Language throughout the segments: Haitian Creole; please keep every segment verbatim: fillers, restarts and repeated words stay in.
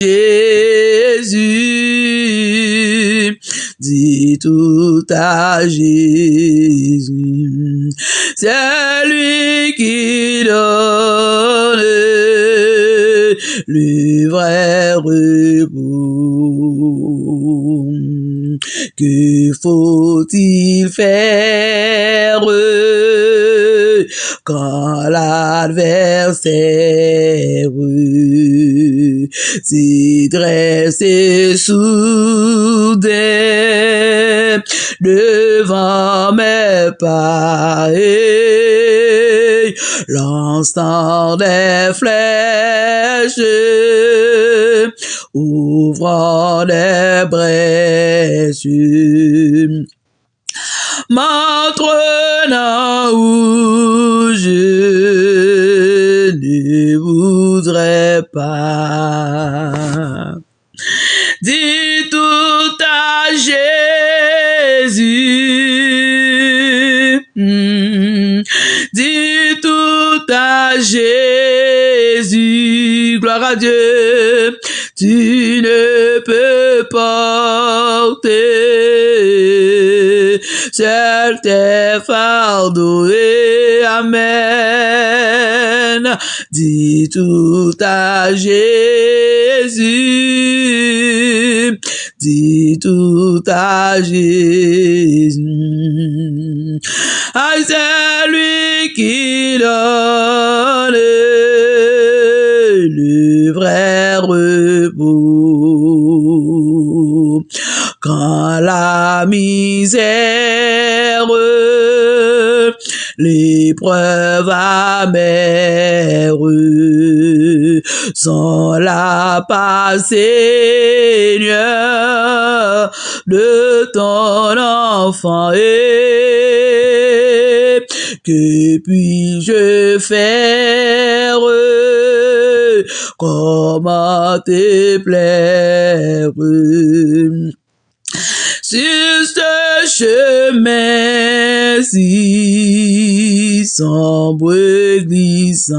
Jésus, dis tout à Jésus, c'est lui qui donne le vrai repos. Que faut-il faire quand l'adversaire se dresse soudain devant mes pas? Et lançant des flèches, ouvrant des brèches, m'entraînant où je ne voudrais pas. Dis tout à Jésus. Hmm. Dis tout à Jésus. Gloire à Dieu. Tu ne peux porter seuls tes fardeaux. Et amen. Dis tout à Jésus. Dis tout à Jésus. À celui qui donne le vrai repos. Quand la misère, l'épreuve amère sont là par Seigneur de ton enfant. Et que puis-je faire? Comment te plaire sur ce chemin si sombre et glissant?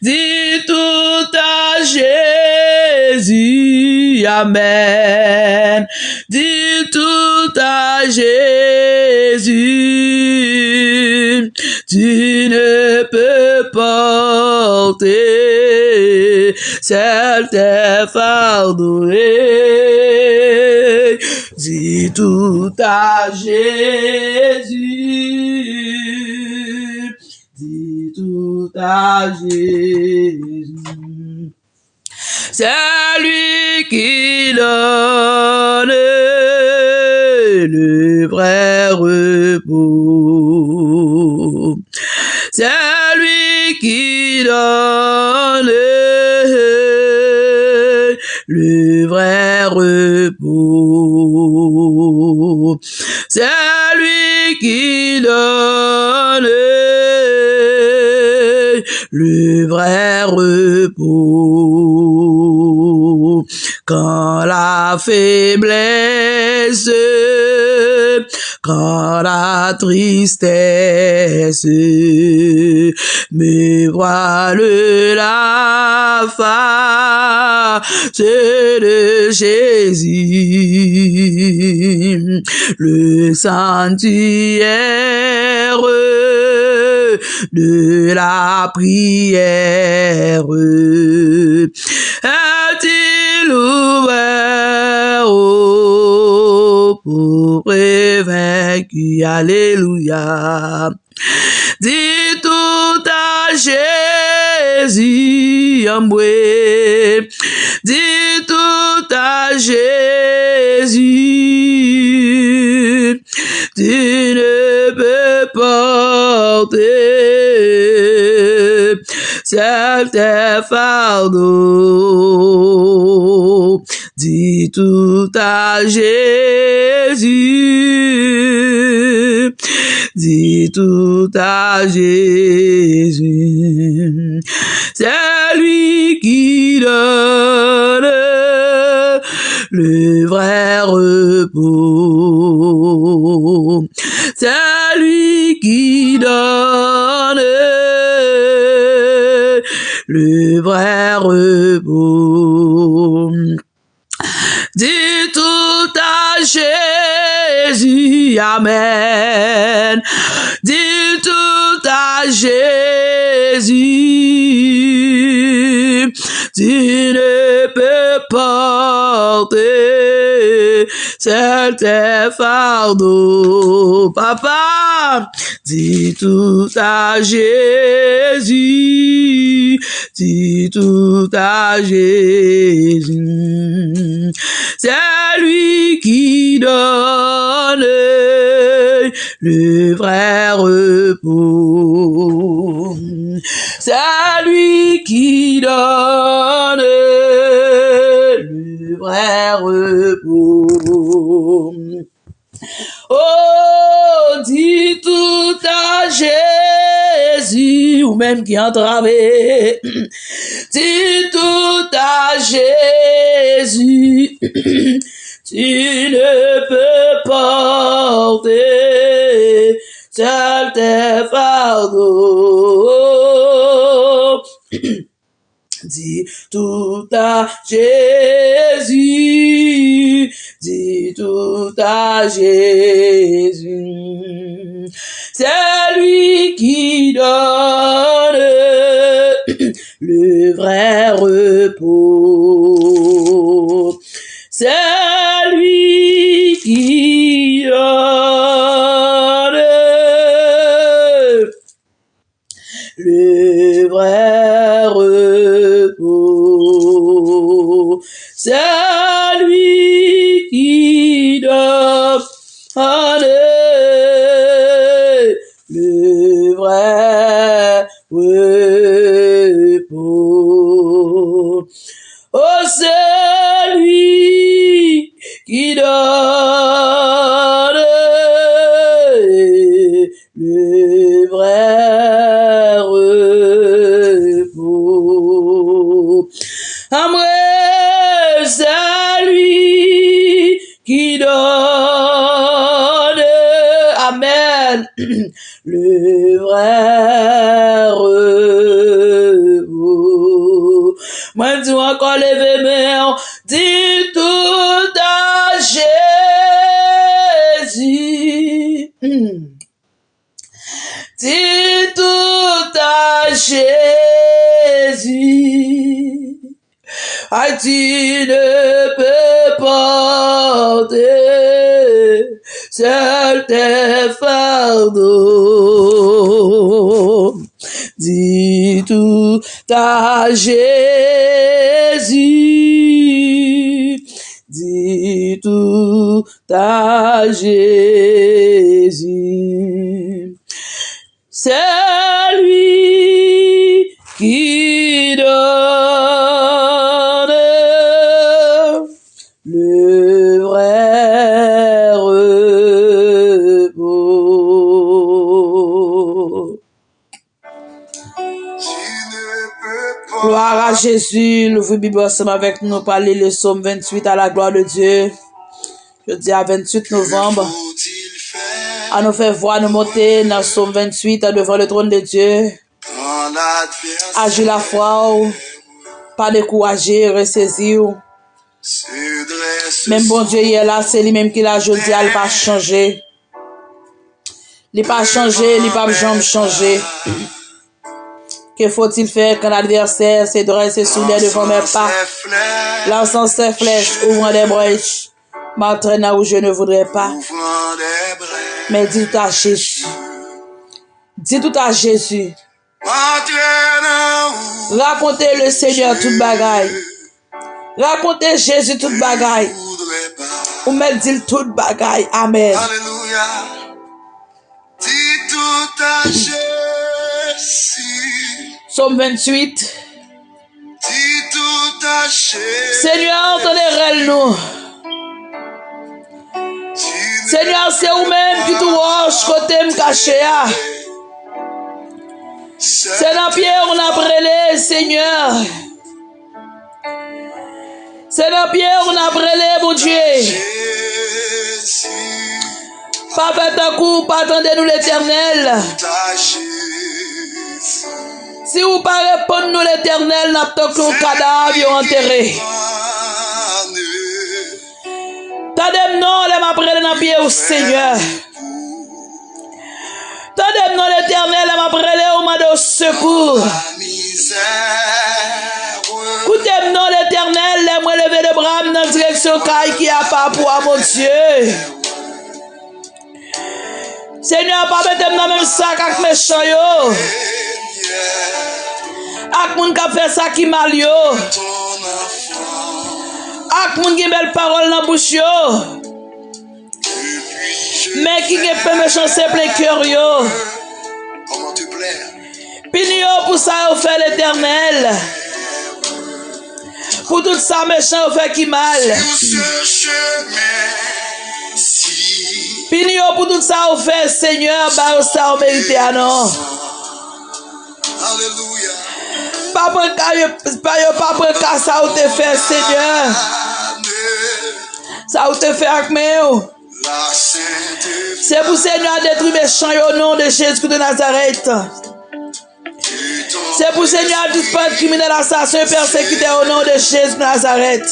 Dis tout à Jésus, amen. Dis tout à Jésus, tu ne peux porter seuls tes fardeaux. Dis tout à Jésus. Dis tout à Jésus. C'est lui qui donne le vrai repos. C'est lui qui donne le vrai repos. C'est lui qui donne le vrai repos. Quand la faiblesse, quand la tristesse me voile la face de Jésus, le sanctuaire de la prière est-il ouvert aux pauvres vaincus? Alléluia. Dis tout à Jésus, amwee. Dis tout à Jésus. Tu ne peux porter seuls tes fardeaux. Dis tout à Jésus. Dis tout à Jésus. C'est lui qui donne le vrai repos. C'est lui qui donne le vrai repos. Di tout à Jésus, amen. Dis tout à Jésus, tu ne peux porter seul tes fardeaux. Papa, dis tout à Jésus, dis tout à Jésus. C'est lui qui donne le vrai repos. C'est lui qui donne le vrai repos. Oh, dis tout à Jésus, ou menm ki antrave. Dis tout à Jésus, tu ne peux porter seul tes fardeaux. Dis tout à Jésus, dis tout à Jésus. C'est lui qui donne le vrai repos. C'est lui qui donne le vrai repos. C'est lui qui donne le vrai repos. Oh, c'est lui qui donne le vrai repos. Amen, c'est lui qui donne, amen, le vrai repos. Mwen di w ankò, leve men w, di tout à Jésus. Hmm. Dis tout à Jésus. Ay, tu ne peux porter seul tes fardeaux. Dis tout à Jésus. Dis tout à Jésus. C'est lui qui donne le vrai repos. Gloire à Jésus. Louvri Bib ansanm avèk nou, pral li le Sòm venntuit, à la gloire de Dieu. Jodi a venntuit novanm, ann nou fè vwa nou monte nan Sòm venntuit, devan le trône de Dieu. Aji lafwa w, pa dekouraje, resezi w. Menm Bondye yè la, se li menm ki la jodi a, li pa chanje. Li pa chanje, li p ap janm chanje. Que faut-il faire quand l'adversaire se dresse et soudait devant mes pas ? Lançant ses flèches, ouvrant des brèches, m'entraîne là où je ne voudrais pas. Mais dis tout à Jésus. Dis tout à Jésus. Raconte le Seigneur tout bagay. Rakonte Jezi tout bagay. Ou mèt di l tout bagay. Amèn. Alelouya. Di tout a Jezi. Sòm venntuit. Di tout a Jezi. Senyè, tande rèl nou. Senyè, se ou menm ki tou wòch kote m kache a. Se nan pye w n ap rele, Senyè. Se nan pye w n ap rele, Bondye. Pa fè tankou w pa tande nou, Letènèl. Si Si ou pa reponn nou, Letènèl, n ap tankou yon kadav yo antere. Tande m non lè m ap rele nan pye w, Senyè. Tande m non, Letènèl, lè m ap rele w, mande w sekou. Koute m non, Letènèl, lè mwen leve de bra m nan direksyon kay ki apa pou a, Bondye. Senyè, pa mete m nan menm sak ak mechan yo, ak moun k ap fè sa ki mal yo, ak moun gen bèl pawòl nan bouch yo, men ki gen pen mechanste plen kè yo. Pini yo pou sa yo fè, Letènèl, pou tout sa mechan yo fè ki mal. Pini yo pou tout sa yo fè, Senyè, ba yo sa yo merite a non. Pa pran ka yo, pa yo pa pran ka sa ou te fè, Senyè. Sa ou te fè ak men w. Se pou Senyè a detwi mechan yo, o non de Jezi Kris de Nazarèt. Se pou Senyè a disparèt kriminèl, asasen, pèsekitè, o non de Jezi de Nazarèt.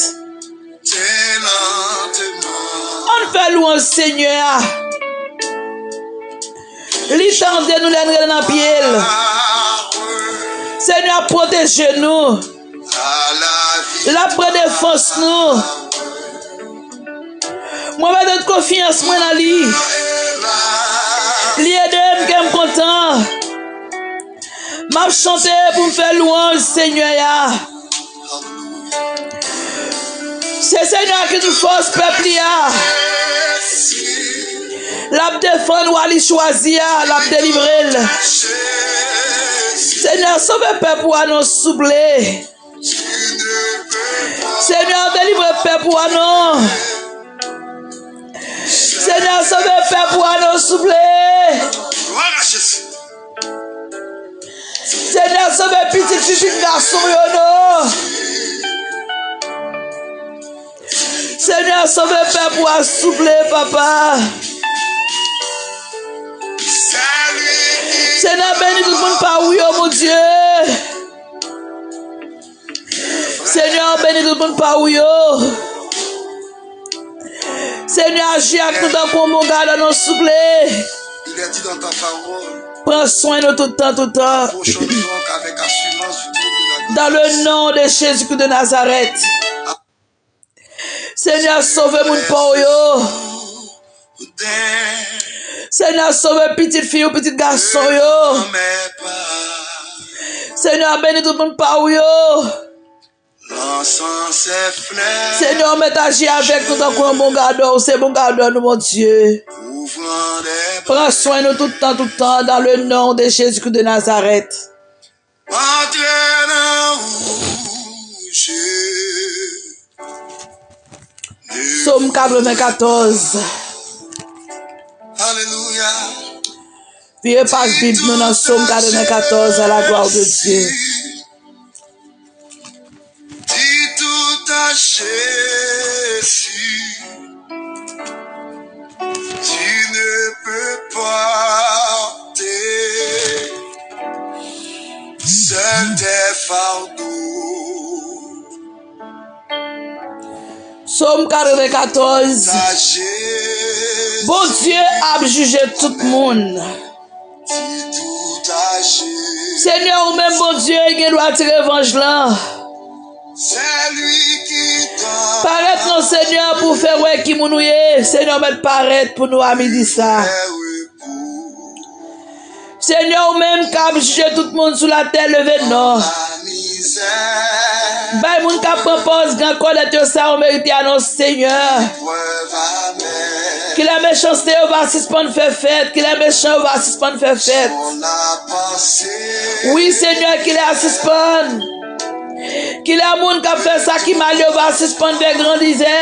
Ann fè lwanj Senyè a. Li tande nou lè n rele nan pye l. Senyè ap pwoteje nou. L ap pran defans nou. Mwen mete tout konfyans mwen nan li. Li ede m, kè m kontan. M ap chante pou m fè lwanj Senyè a. Se Senyè a ki tout fòs pèp li a. L ap defann wa li chwazi a, l ap delivre l. Senyè, sove pèp ou a non, souple. Senyè, delivre pèp ou a non. Senyè, sove pèp ou a non, souple. Senyè, sove pitit fi, pitit gason yo non. Senyè, sove pèp ou a, souple, papa. Senyè, beni tout moun pa ou yo, Bondye. Senyè, beni tout moun pa ou yo. Senyè, aji ak nou tankou yon bon gadò non, souple. Il est dit dans ta parole, pran swen nou tout tan, tout tan. Approchons donc avec assurance du trône de la grâce. Dans le nom de Jésus-Christ de Nazareth. Senyè, sove moun pa w yo. Senyè, sove pitit fi w, pitit gason yo. Senyè, beni tout moun pa w yo. Senyè, ou mèt aji avèk nou tankou yon bon gadò, ou se bon gadò nou, Bondye. Pran swen nou tout tan, tout tan, dans le nom de Jésus-Christ de Nazareth. Antre nan wouje. Sòm katrevenkatòz. Alelouya. Vire paj Bib nou nan Sòm katrevenkatòz, à la gloire de Dieu. Dis tout à Jésus. Tu ne peux porter seul tes fardeaux. Sòm katrevenkatòz. Bondye ap jije tout moun. Senyè, ou menm, Bondye, gen dwa tire revanj lan. Parèt non, Senyè, pou w fè wè ki moun ou ye. Senyè, ou mèt parèt pou nou a midi sa. Senyè, ou menm k ap jije tout moun sou latè, leve non. Bay moun k ap pran pòz gran kòlèt yo sa yo merite a non, Senyè. Kilè mechanste yo va sispann fè fèt, kilè mechan yo va sispann fè fèt. Wi, Senyè, kilè a sispann. Kilè moun k ap fè sa ki mal yo va sispann fè grandizè.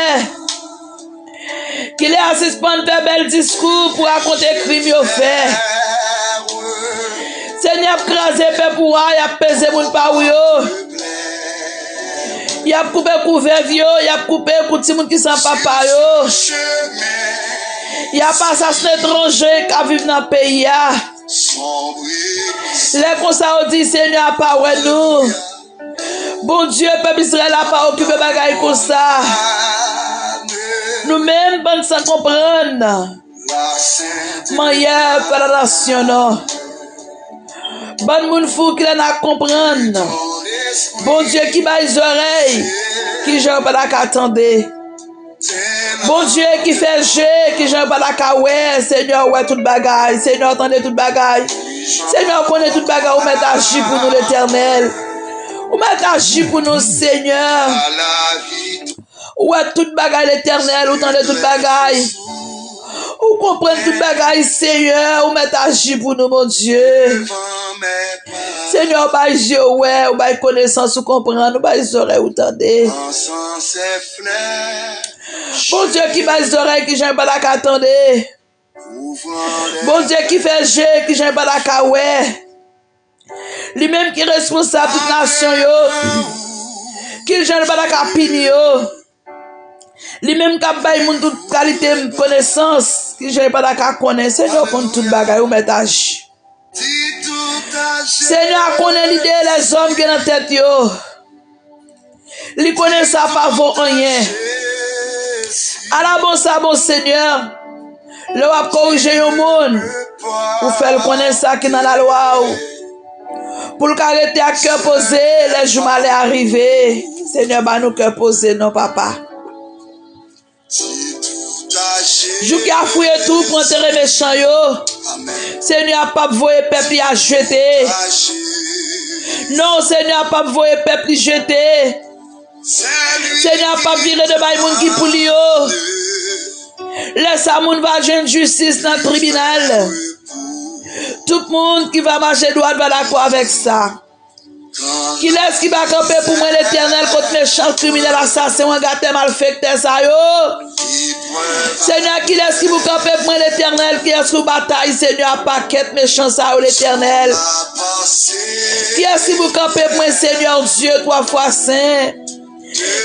Kilè a sispann fè bèl diskou pou rakonte krim yo fè. Senyè ap kraze pèp ou a, y ap peze moun pa ou yo. Y ap koupe kou vèv yo, y ap koupe kou timoun ki san papa yo. Y ap asasinen etranje k ap viv nan peyi a. Lè konsa yo di, Senyè a pa wè nou. Bondye, pèp Izrayèl la pa okipe bagay konsa. Nou menm, bann san konprann. Manyè fè la nasyon, non. Bann moun fou, kilè n a konprann? Bondye ki bay zòrèy, kijan yo pa ta ka tande? Bondye ki fè je, kijan yo pa ta ka wè? Senyè, ou wè tout bagay. Senyè, ou tande tout bagay. Senyè, ou konnen tout bagay. Ou mèt aji pou nou, Letènèl. Ou mèt aji pou nou, Senyè. Ou wè tout bagay, Letènèl, ou tande tout bagay. Ou konprann tout bagay, Senyè, ou mèt aji pou nou, Bondye. Senyè, ou bay je, ou wè, ou bay konesans, ou konprann, ou bay zòrèy, ou tande. Bondye ki bay zòrèy, kijan yo pa ta ka tande. Bondye ki fè je, kijan yo pa ta ka wè. Li menm ki responsab tout nasyon yo. Kijan li pa ta ka pini yo? Li menm k ap bay moun tout kalite konesans. Kijan li pa ta ka konnen? Senyè, ou konn tout bagay, ou mèt aji. Senyè a konnen lide lèzòm gen nan tèt yo. Li konnen sa pa vo anyen. Ala bon sa bon, Senyè. Lè w ap korije yon moun, ou fè l konnen sa ki nan lalwa w, pou l ka rete ak kè poze lè jou malè a rive. Senyè, ba nou kè poze, non, Papa. Jou ki a fouye twou pou antere mechan yo. Senyè a p ap voye pèp li a jete. Non, Senyè a p ap voye pèp li jete. Senyè a p ap vire de bay moun ki pou li yo. Lè sa moun va jwenn jistis nan tribinal. Tout moun ki va mache dwat va dakò avèk sa. Kilès ki va kanpe pou mwen, Letènèl, kont mechan, kriminèl, asasen, wangatè, malfektè sa yo? Senyè, kilès ki pou kanpe pou mwen, Letènèl? Kiyès ki pou batay, Senyè, a pakèt mechan sa yo, Letènèl? Kiyès ki pou kanpe pou mwen, Senyè Dye twa fwa sen?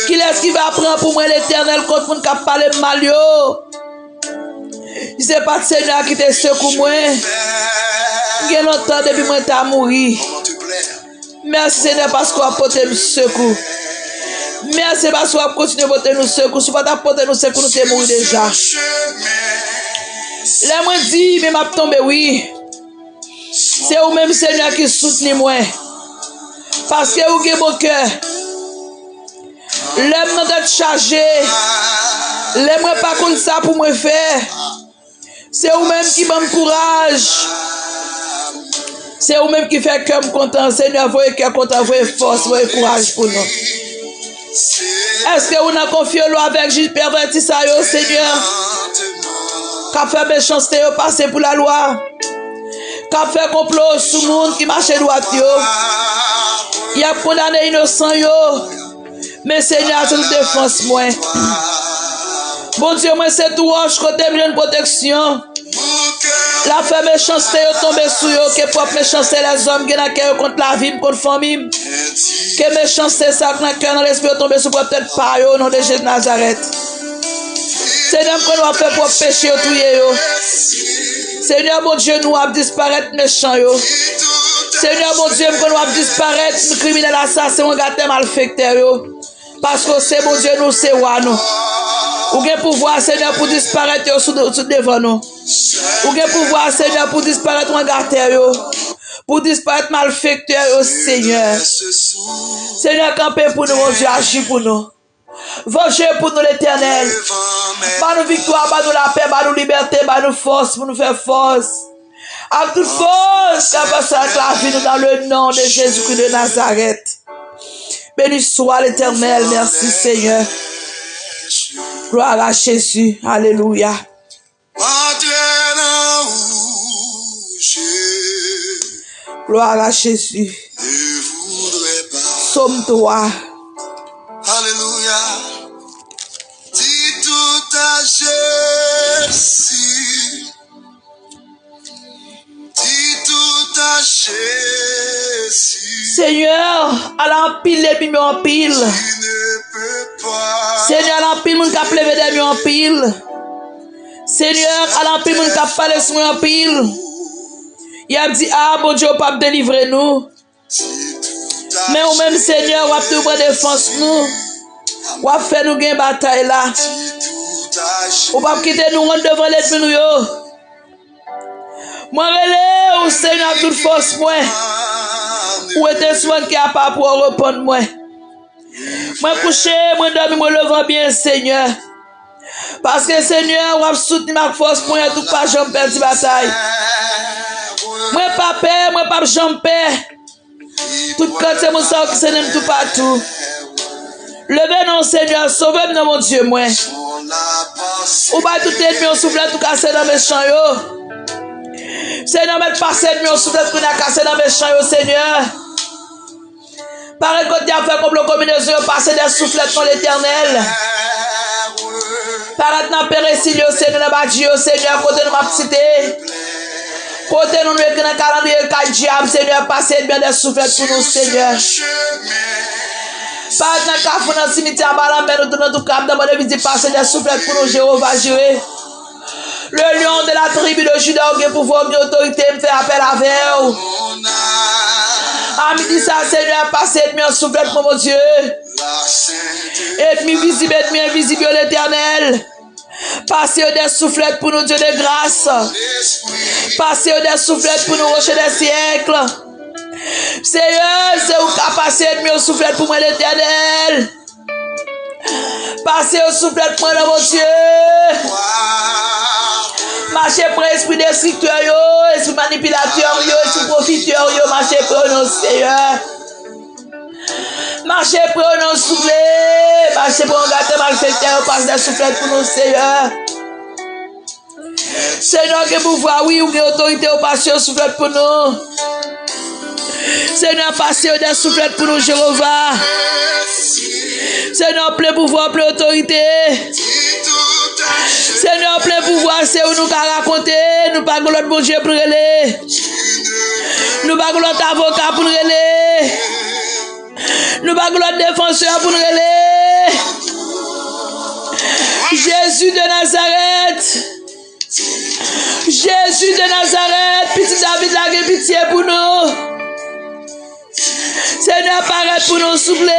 Kilès ki va pran pou mwen, Letènèl, kont moun k ap pale m mal yo? Se pa t Senyè a ki te sekou mwen. Gen lontan depi mwen ta mouri. Mèsi, Senyè, paske w ap pote m sekou. Mèsi paske w ap kontinye pote nou sekou. Si w pa t ap pote nou sekou, nou te mouri deja. Lè mwen di, men m ap tonbe, wi. Se ou menm, Senyè, ki soutni mwen. Paske ou gen bon kè. Lè m nan tèt chaje, lè mwen pa konn sa pou mwen fè, se ou menm ki ban m kouraj. Se ou menm ki fè kè m kontan. Senyè, voye kè kontan, voye fòs, voye kouraj pou nou. Èske ou nan konfyolo avèk jij pèvèti sa yo, Senyè? K ap fè mechanste yo pase pou lalwa. K ap fè konplo sou moun ki mache dwat yo. Y ap kondane inosan yo. Men Senyè a se tout defans mwen. Bondye mwen se tou wòch kote m jwenn pwoteksyon. L ap fè mechanste yo tonbe sou yo, ke pwòp mechanste lèzòm gen nan kè yo kont lavi m, kont fanmi m. Ke mechanste sa k nan kè yo, nan lespri yo tonbe sou pwòp tèt pa yo, o non de Jezi Nazarèt. Senyè, m konnen w ap fè pwòp peche yo touye yo. Senyè, Bondye, nou ap disparèt mechan yo. Senyè, Bondye, m konnen w ap disparèt kriminèl, asasen, wangatè, malfektè yo. Paske w se Bondye nou, w se wa nou. Ou gen pouvwa, Senyè, pou disparèt yo sou, sou devan nou. Ou gen pouvwa, Senyè, pou disparèt wangatè yo. Pou disparèt malfektè yo, Senyè. Senyè, kanpe pou nou, Bondye, aji pou nou. Vanje pou nou, Letènèl. Ba nou viktwa, ba nou lapè, ba nou libète, ba nou fòs pou nou fè fas ak tout fòs k ap fè sa ak lavi nou, dans le nom de Jésus-Christ de Nazareth. Béni soit l'Éternel. Merci, Seigneur. Gloire à Jésus. Alelouya. Antre nan ou, Jezi. Gloire à Jésus. Ne voudrais pas. Sòm twa. Alelouya. Di tout à Jésus. Di tout à Jésus. Senyè, ala anpil lènmi yo anpil. Senyè, ala anpil moun k ap leve dèyè m yo anpil. Senyè, ala anpil moun k ap pale sou mwen anpil. Y ap di, "A, Bondye, ou p ap delivre nou." Men ou menm, Senyè, w ap toujou pran defans nou. W ap fè nou gen batay la. Ou p ap kite nou wont devan lènmi nou yo. Mwen rele w, Senyè, ak tout fòs mwen. Ou rete sou rann kè apa pou w reponn mwen. Mwen kouche, mwen dòmi, mwen leve byen, Senyè. Paske, Senyè, w ap soutni m ak fòs mwen, tou pa janm pèdi batay. Mwen pa pè, mwen p ap janm pè. Tout kantite moun sa yo ki sènen m toupatou. Leve non, Senyè, sove m non, Bondye mwen. Ou bay tout ènmi yo souflèt, ou kase nan mechan yo. Senyè, mèt pase ènmi yo souflèt, kounye a kase nan mechan yo, Senyè. Parèt kote y ap fè konplo konbinezon yo, pase dè souflèt non Letènèl. Parèt nan peresil yo, Senyè, nan badji yo, Senyè, kote non m ap site. Kote non nou ekri nan kalandriye kay dyab, Senyè, pase ènmi an dè souflèt pou nou, Senyè. Parèt nan kafou, nan simityè, anba lanmè, nou tout nan tou kab, nan mòn envizib, pase dè souflèt pou nou, Jewova Jire. Le lion de la tribu de Juda, ou gen pouvwa, ou gen otorite, m fè apèl avè w. A midi sa, Senyè, pase ènmi an souflèt pou Bondye. Ènmi vizib, ènmi envizib yo, Letènèl. Pase yo dè souflèt pou nou, Dye de gras. Pase yo dè souflèt pou nou, Roche dè syèk. Senyè, se ou k ap pase ènmi yo souflèt pou mwen, Letènèl. Pase yo souflèt mwen nan, Bondye. Mache pre espri destriktè yo, espri manipilatè yo, espri pwofitè yo, mache pre yo non, Senyè. Mache pre yo non, souple. Mache pre yo gate malfektè yo, pase dè souflèt pou nou, Senyè. Senyè, ou gen pouvwa, wi, ou gen otorite, ou pase yo souflèt pou nou. Senyè, pase yo dè souflèt pou nou, Jewova. Senyè, ou plen pouvwa, ou plen otorite. Senyè, ou plen pouvwa, se ou nou ka rakonte. Nou pa gen lòt Bondye pou n rele. Nou pa gen lòt avoka pou n rele. Nou pa gen lòt defansè pou n rele. Jezi de Nazarèt. Jezi de Nazarèt, pitit David la, gen pitye pou nou. Senyè, parèt pou nou, souple.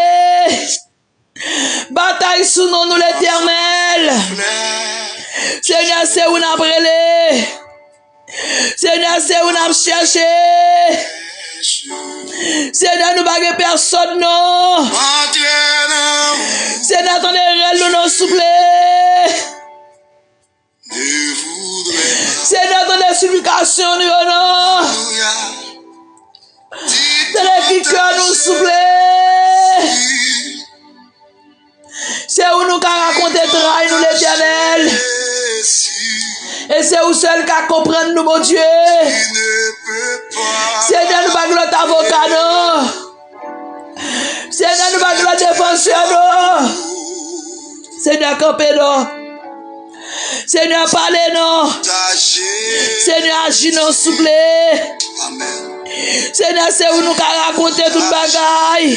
Batay sou non nou, Letènèl. Senyè, se ou n ap rele. Senyè, se ou n ap chèche. Senyè, nou pa gen pèsòn, non. Senyè, tande rèl nou, non, souple. Senyè, tande siplikasyon nou yo, non. Tande kri kè nou, souple. Se ou nou ka rakonte tray nou, Letènèl. E se ou sèl ka konprann nou, Bondye. Senyè, nou pa gen lòt avoka, non. Senyè, nou pa gen lòt defansè, non. Senyè, kanpe, non. Senyè, pale non. Senyè, aji non, souple. Senyè, se ou nou ka rakonte tout bagay.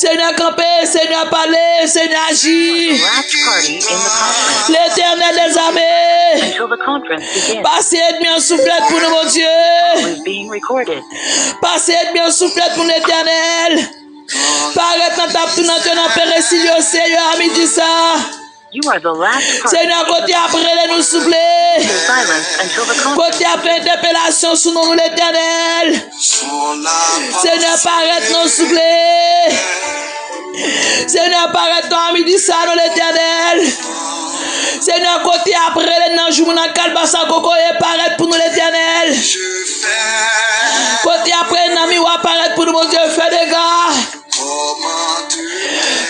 Senyè, kanpe, Senyè, pale, Senyè, aji. Letènèl dèzame, pase ènmi an souflèt pou nou, Bondye. Pase ènmi an souflèt pou nou, Letènèl. Parèt nan tap tou nan tè nan peresil yo, Senyè, a midi sa. Senyè, kote y ap rele nou, souple. Kote y ap fè entèpelasyon sou non nou, Letènèl. Senyè, parèt non, souple. Senyè, parèt non, a midi sa, non, Letènèl. Senyè, kote y ap rele nan joumou, nan kalbas, nan kokoye, parèt pou nou, Letènèl. Kote y ap rele nan miwa, parèt pou nou, Bondye, fè dega.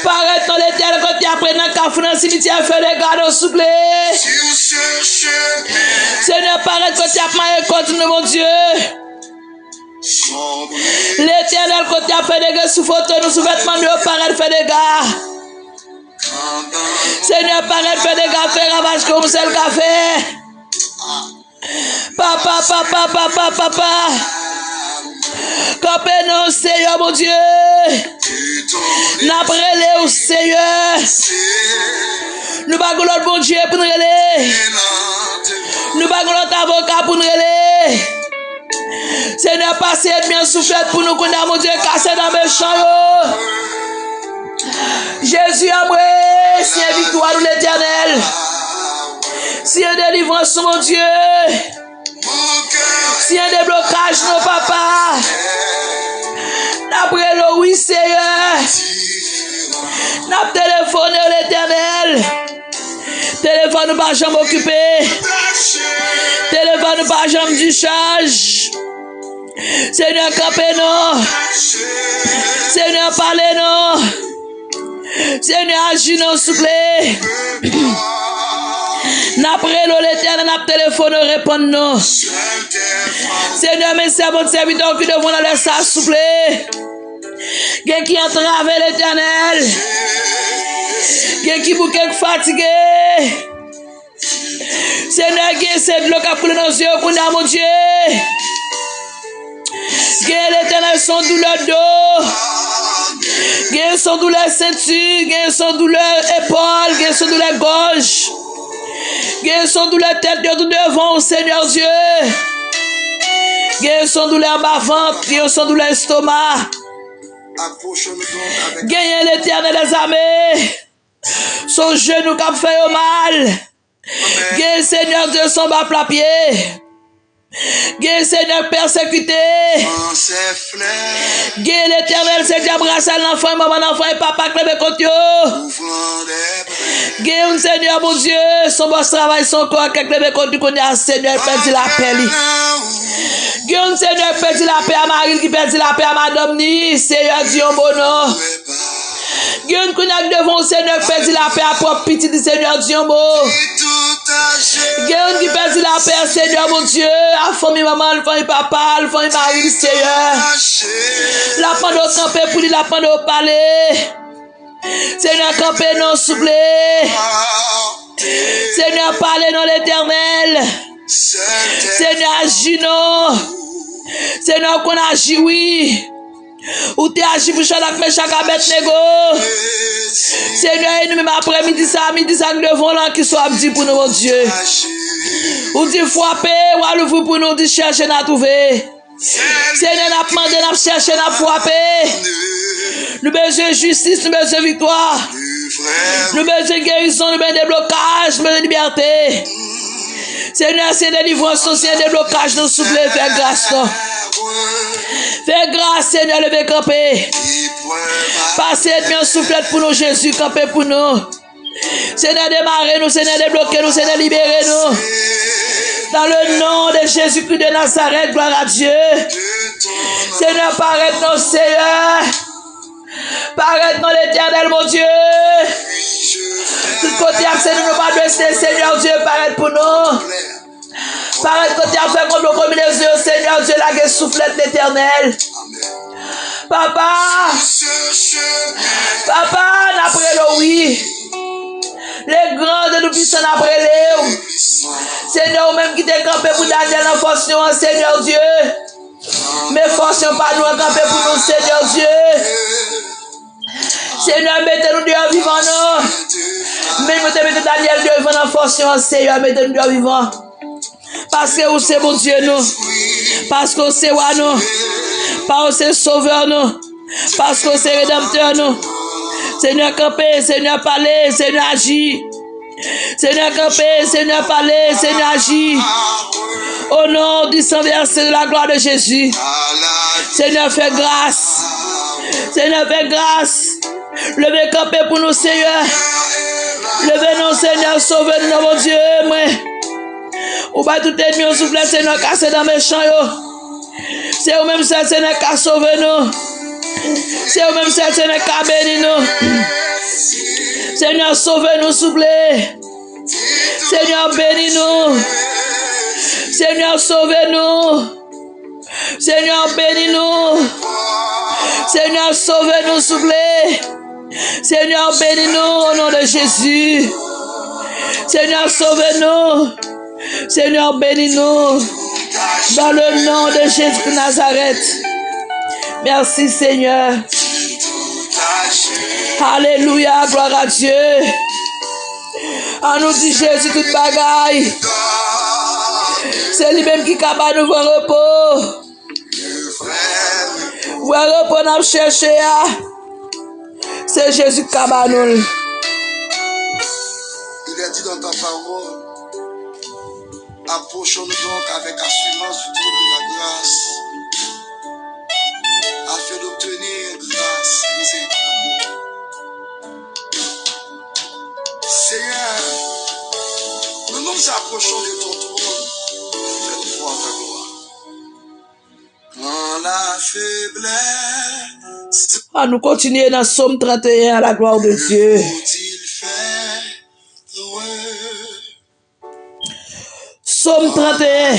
Parèt non, Letènèl, kote y ap rele nan kafou, nan simityè, fè dega non, souple. Senyè, parèt kote y ap maye kò nou, Bondye. Letènèl, kote y ap fè dega sou foto nou, sou vètman nou yo, parèt fè dega. Senyè, parèt fè dega, fè ravaj ke ou sèl ka fè. Papa, papa, papa, papa. Kanpe non, Senyè Bondye. N ap rele w, Senyè. Nou pa gen lòt Bondye pou n rele. Nou pa gen lòt avoka pou n rele. Senyè, pase ènmi an souflèt pou nou kounye a, Bondye, kase dan mechan yo. Jezi anmwe, siyen viktwa nou, Letènèl. Siyen delivrans nou, Bondye. Siyen deblokaj nou, Papa. N ap rele w, wi, Seyè. N ap telefone w, Letènèl. Telefòn nou pa janm okipe. Telefòn nou pa janm dichaj. Senyè, kanpe non. Senyè, pale non. Senyè, aji non, souple. N ap rele w, Letènèl, n ap telefone w, reponn nou. Senyè, men sèvant, sèvitè w ki devan w nan lè sa, souple. Gen ki antrave, Letènèl. Gen ki bouke, k fatige. Senyè, gen se dlo k ap koule nan zye yo kounye a, Bondye. Gen, Letènèl, se yon doulè do. Gen se yon doulè senti, gen se yon doulè epòl, gen se yon doulè gòj. Gen se yon doulè tèt yo tou devan w, Senyè Dye. Gen se yon doulè anba vant, gen se yon doulè estoma. Genyen, Letènèl dèzame. Se jenou k ap fè yo mal. Gen, Senyè Dye, se yon ba plapye. Gen, Senyè, k pèsekite. Gen, Letènèl, se dyab rasyal nan fanmi manman, nan fanmi papa k leve kont yo. Gen youn, Senyè Bondye, se yon bòs travay, se yon kò k leve kont li kounye a, Senyè, pèdi lapè li. Gen youn, Senyè, k pèdi lapè a mari l, ki pèdi lapè a madanm ni, Senyè, di yon mo non. Gen youn kounye a k devan w, Senyè, k pèdi lapè a pwòp pitit li, Senyè, di yon mo. Gen youn ki pèdi lapè, Senyè Bondye, a fanmi manman l, fanmi papa l, fanmi mari l, Senyè. L ap mande w kanpe pou li, l ap mande w pale. Senyè, kanpe non, souple. Senyè, pale non, Letènèl. Senyè, aji non. Senyè, ou konn aji, wi. Ou te aji pou Chadrak, Mechak, Abèdnego. Senyè, e nou menm aprè midi sa, midi sa k devan w lan, kisa w ap di pou nou, Bondye? Ou di frape, w a louvri pou nou, ou di chèche, n a twouve. Senyè, n ap mande, n ap chèche, n ap frape. Nou bezwen jistis, nou bezwen viktwa. Nou bezwen gerizon, nou bezwen deblokaj, nou bezwen libète. Senyè, se delivrans nou, se deblokaj nou, souple, fè gras non. Fè gras, Senyè, leve kanpe. Pase ènmi an souflèt pou nou, Jezi, kanpe pou nou. Senyè, demare nou, Senyè, debloke nou, Senyè, libere nou. Dans le nom de Jésus-Christ de Nazareth, gloire à Dieu. Senyè, parèt non, Senyè. Parèt non, Letènèl, Bondye. Tout kote y ap sezi nou, nou pa dwe sezi, Senyè Dye, parèt pou nou. Parèt kote y ap fè konplo konbinezon yo, Senyè Dye, lage souflèt, Letènèl. Papa, Papa, n ap rele w, wi. Le grand et tout puissant, n ap rele w. Senyè, ou menm ki te kanpe pou Danyèl nan fòs lyon an, Senyè Dye. Men fòs lyon pa nou an kanpe pou nou, Senyè Dye. Senyè, mete nou deyò vivan non. Menm ou te mete Danyèl deyò vivan nan fòs lyon an, Senyè, mete nou deyò vivan. Paske ou se Bondye nou. Paske ou se wa nou. Paske ou se sovè nou. Paske ou se redanmtè nou. Senyè, kanpe, Senyè, pale, Senyè, aji. Senyè, kanpe, Senyè, pale, Senyè, aji. Au nom du sang versé, de la gloire de Jésus. Senyè, fè gras. Senyè, fè gras. Leve kanpe pou nou, Senyè. Leve non, Senyè, sove nou non, Bondye mwen. Ou bay tout ènmi yo souflèt, Senyè, kase dan mechan yo. Se ou menm sèl, Senyè, k ka sove nou. Se ou menm sèl, Senyè, k ka beni nou. Senyè, sove nou, souple. Senyè, beni nou. Senyè, sove nou. Senyè, beni nou. Senyè, sove nou, souple. Senyè, beni nou, au nom de Jésus. Senyè, sove nou. Senyè, beni nou. Dans le nom de Jésus de Nazareth. Mèsi, Senyè. Alelouya, glwa a Dye. An nou di Jezi tout bagay. Se li menm ki ka ba nou vrè repo. Pran repo n ap chèche a, se Jezi k ka ba nou l. Il est dit dans ta parole, approchons-nous donc avec assurance du trône de la grâce, afin d'obtenir grâce et miséricorde. Seigneur, nous nous approchons de ton trône, fais-nous voir ta gloire. Dans la faiblesse, Ah, nou kontinye nan Sòm trannteyen, à la gloire de Dieu. Faut-il faire heureux? Sòm trannteyen.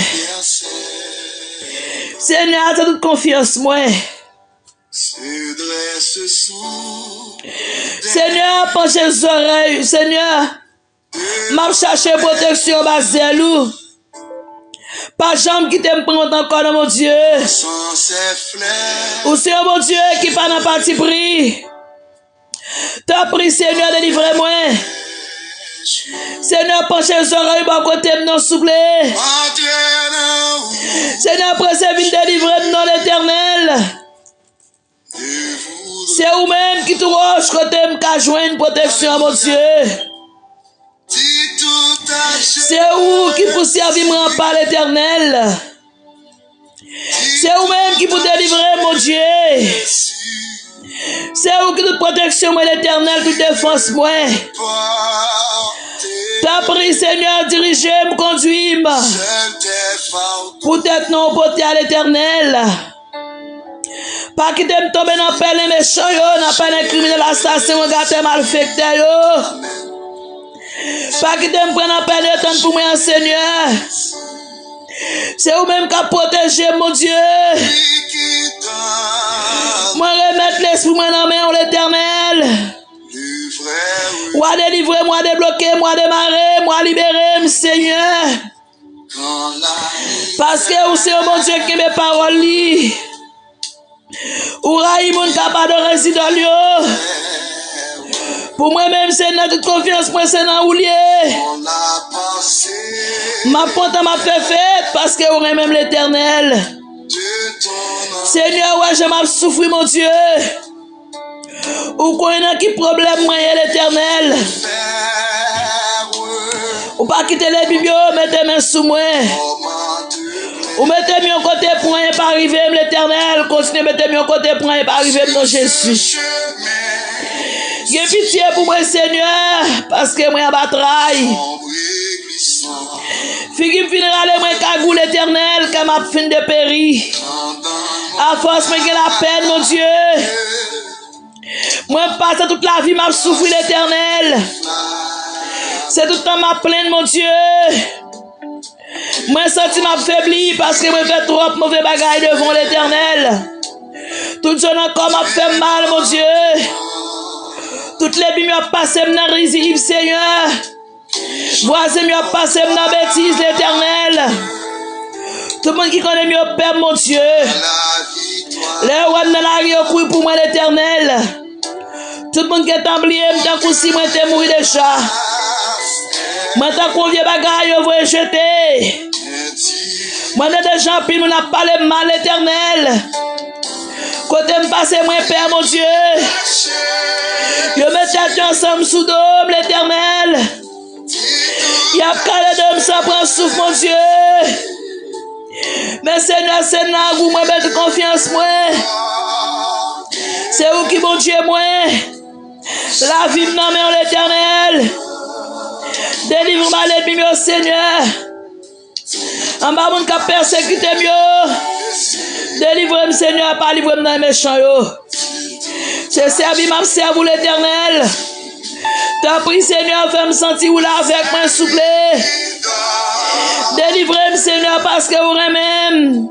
Senyè, se tout konfyans mwen. Se dresse son Senyè, panche zòrèy, Senyè. M ap chache pwoteksyon anba zèl ou. Pa janm kite m pran wont ankò, non, Bondye. Sans ses flèches. Ou se yon Bondye ki pa nan patipri. Tanpri, Senyè, delivre mwen. Senyè, panche zòrèy bò kote m, non, souple. Senyè, prese vin delivre m, non, Letènèl. Se ou menm ki tou wòch kote m ka jwenn pwoteksyon, Bondye. Se ou ki pou sèvi m ranpa, Letènèl. Se ou menm ki pou delivre m, Bondye. Se ou ki tout pwoteksyon mwen, Letènèl, tout defans mwen. Tanpri, Senyè, dirije m, kondwi m. Poutèt non w pote a, Letènèl. Pa kite m tonbe nan pèlen mechan yo, nan pèlen kriminèl, asasen, wangatè, malfektè yo. Pa kite m pran nan pèlen yo, tann pou mwen an, Senyè. Se ou menm k ap pwoteje m, Bondye. Mwen remèt lespri mwen nan men w, Letènèl. W a delivre m, w a debloke m, w a demare m, w a libere m, Senyè. Paske ou se yon Bondye ki kenbe pawòl li. Ou rayi moun k ap adore zidòl yo. Pou mwen menm, se nan tout konfyans mwen, se nan ou l ye. M ap kontan, m ap fè fèt, paske ou renmen m, Letènèl. Senyè, ou wè jan m ap soufri, Bondye. Ou konnen nan ki pwoblèm mwen ye, Letènèl. Ou pa kite lènmi m yo mete men sou mwen. Ou mete m yon kote pou anyen pa rive m, Letènèl. Kontinye mete m yon kote pou anyen pa rive m, non Jezi. Gen pitye pou mwen, Senyè, paske mwen anba tray. Figi m fin rale mwen kagou, Letènèl, kè m ap fin deperi. Afòs mwen gen lapèn, Bondye. Mwen pase tout lavi m ap soufri, Letènèl. Se tout tan m ap plenn, Bondye. Mwen santi m ap febli paske mwen fè twòp move bagay devan w, Letènèl. Tout zòn nan kò m ap fè m mal, Bondye. Tout lènmi m yo ap pase m nan rizib, Senyè. Vwazen m yo ap pase m nan betiz, Letènèl. Tout moun ki konnen m yo pè m, Bondye. Lè yo wè m nan lari, yo kouri pou mwen, Letènèl. Tout moun gentan bliye m tankou si mwen te mouri deja. Mwen tankou yon vye bagay yo voye jete. Mwen tande jan anpil moun ap pale m mal, Letènèl. Kote m pase, mwen pè, Bondye. Yo met tèt yo ansanm sou do m, Letènèl. Y ap kale do m san pran souf, Bondye. Men Senyè, se nan ou mwen mete konfyans mwen. Se ou ki Bondye mwen. Lavi m nan men w, Letènèl. Delivre m ba lènmi m yo, Senyè. Anba moun k ap pèsekite m yo. Delivre m, Senyè, pa livre m nan men mechan yo. Se sèvi m ap sèvi w, Letènèl. Tanpri, Senyè, fè m santi ou la avèk mwen, souple. Delivre m, Senyè, paske ou renmen m.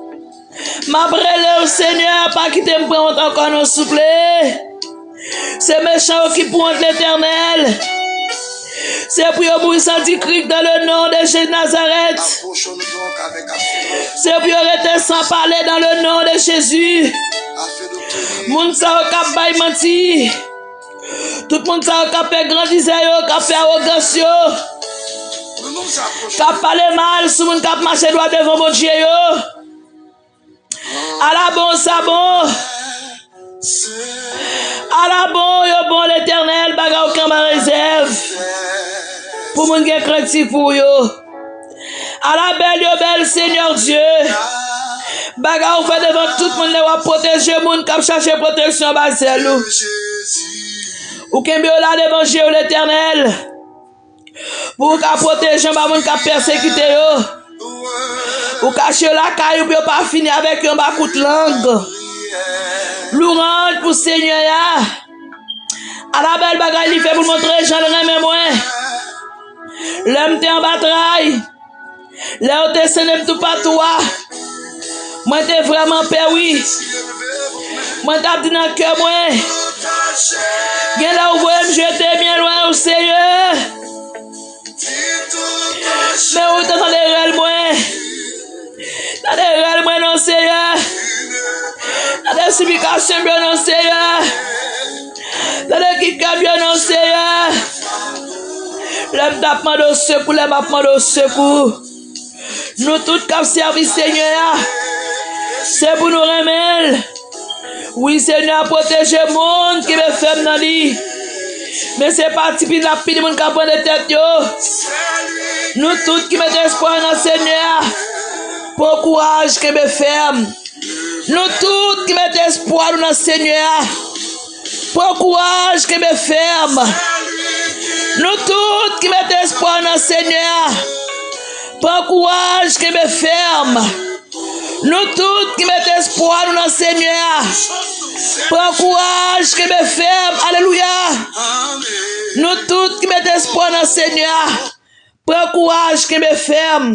M ap rele w, Senyè, pa kite m pran wont ankò non, souple. Se mechan yo ki pou wont, Letènèl. Se pou yo mouri san di krik dans le nom de Jésus Nazareth. Se pou yo rete san pale dans le nom de Jésus. Moun sa yo k ap bay manti. Tout moun sa yo k ap fè grandizè yo, k ap fè awogans yo. K ap pale mal sou moun k ap mache dwat devan Bondye yo. Ala bon, sa bon. Ala bon yo bon, Letènèl, bagay ou kenbe an rezèv pou moun gen krantif pou yo. Ala bèl yo bèl, Senyè Dye. Bagay ou fè devan tout moun lè w ap pwoteje moun k ap chache pwoteksyon anba zèl ou. Ou kenbe yo la devan je w, Letènèl. Pou ou ka pwoteje anba moun k ap pèsekite yo. Ou kache yo lakay ou pou yo pa fini avèk yo anba kout lang. Louwanj pou Senyè a. Ala bèl bagay li fè pou l montre jan l renmen mwen. Lè m te anba tray, lè yo te sennen m toupatou a, mwen te vrèman pè, wi. Mwen t ap di nan kè mwen, gen lè ou voye m jete byen lwen, o Senyè. Men ou te tande rèl mwen. Tande rèl mwen non, Senyè. Tande siplikasyon m yo non, Senyè. Tande kikè m yo non, Senyè. Lè m t ap mande w sekou, lè m ap mande w sekou. Nou tout k ap sèvi Senyè a, se pou nou renmen l. Wi, Senyè a pwoteje moun ki byen fèm nan li. Men se pa ti pini l ap pini moun k ap vande tèt yo. Nou tout ki mete espwa nan Senyè a, pran kouraj, kenbe fèm. Nou tout ki mete espwa nou nan Senyè a, pran kouraj, kenbe fèm. Nou tout ki mete espwa nou nan Senyè a, pran kouraj, kenbe fèm. Nou tout ki mete espwa nou nan Senyè a, pran kouraj, kenbe fèm. Alelouya. Nou tout ki mete espwa nan Senyè a, pran kouraj, kenbe fèm.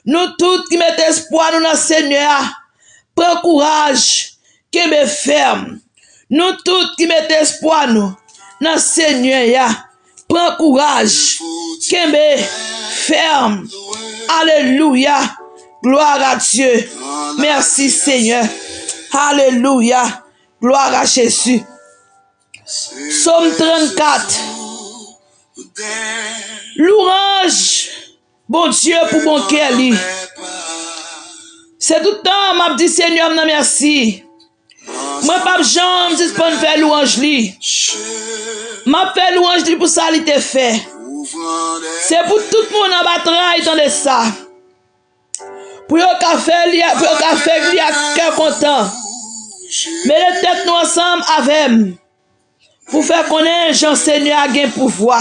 Nou tout ki mete espwa nou nan Senyè a, pran kouraj, kenbe fèm. Nou tout ki mete espwa nou nan Senyè a, pran kouraj, kenbe fèm. Alelouya. Gloire à Dieu. Merci Seigneur. Alelouya. Gloire à Jésus. Sòm trannkat. Louwanj Bondye pou bon kè li. Se tout tan m ap di Senyè m nan mèsi. Mwen p ap janm sispann fè louwanj li. M ap fè louwanj li pou sa li te fè. Se pou tout moun anba tray tande sa. Pou yo ka fè li, pou yo ka fè li ak kè kontan. Mete tèt nou ansanm avè m pou fè konnen jan Senyè a gen pouvwa.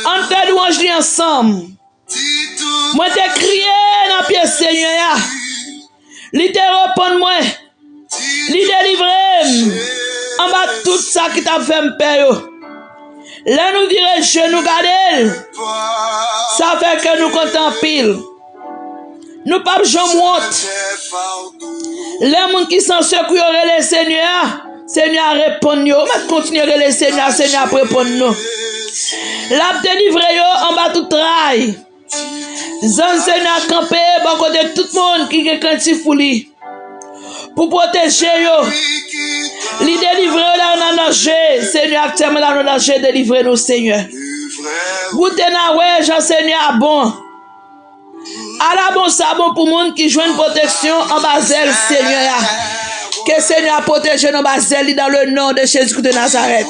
Ann fè louwanj li ansanm. Mwen te kriye nan pye Senyè a. Li te reponn mwen. Li delivre m anba tout sa ki t ap fè m pè yo. Lè nou vire je nou gade l, sa fè kè nou kontan anpil. Nou p ap janm wont. Lè moun ki san sekou yo rele Senyè a, Senyè a reponn yo. Ou mèt kontinye rele Senyè a, Senyè a ap reponn nou. L ap delivre yo anba tout tray. Zanj Senyè a kanpe bò kote tout moun ki gen krentif pou li, pou pwoteje yo. Li delivre yo lè yo nan danje. Senyè, aktyèlman lè yo nan danje, delivre nou, Senyè. Goute n a wè jan Senyè a bon. Ala bon sa bon pou moun ki jwenn pwoteksyon anba zèl Senyè a. Ke Senyè a pwoteje nou anba zèl li dans le nom de Jésus-Christ de Nazareth.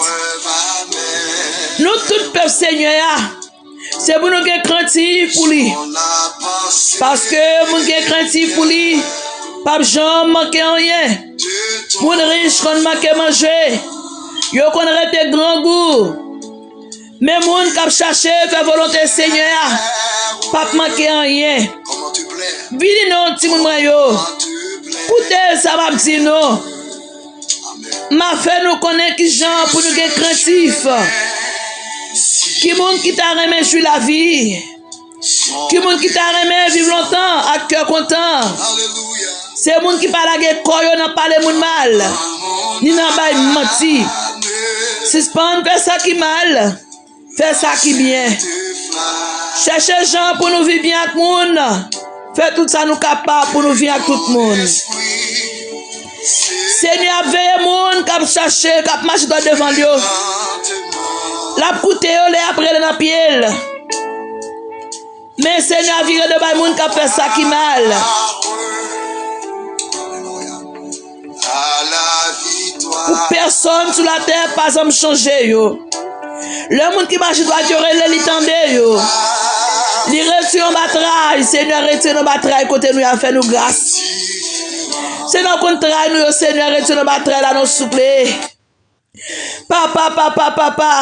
Nou tout pèp Senyè a, se pou nou gen krentif pou li. Paske moun gen krentif pou li p ap janm manke anyen. Moun rich konn manke manje. Yo konn rete grangou. Men moun k ap chache fè volonte Senyè a p ap manke anyen. Vini non, timoun mwen yo. Koute sa m ap di nou. M ap fè nou konnen kijan pou nou gen krentif. Ki moun ki ta renmen jwi lavi? Ki moun ki ta renmen viv lontan ak kè kontan? Se moun ki pa lage kò yo nan pale moun mal, ni nan bay manti. Sispann fè sa ki mal, fè sa ki byen. Chèche jan pou nou viv byen ak moun. Fè tout sa nou kapab pou nou viv ak tout moun. Senyè ap veye moun k ap chache, k ap mache dwat devan l yo. L ap koute yo lè y ap rele nan pye l. Men Senyè a vire do bay moun k ap fè sa ki mal. Alelouya. Pou pèsonn sou latè pa janm chanje yo. Lè moun ki mache dwat yo rele, li tande yo. Li retire yon batray, Senyè, retire yon batray kote nou y ap fè nou gras. Senyè, konn tray nou yo, Senyè, retire yon batray la non souple. Papa, papa, papa.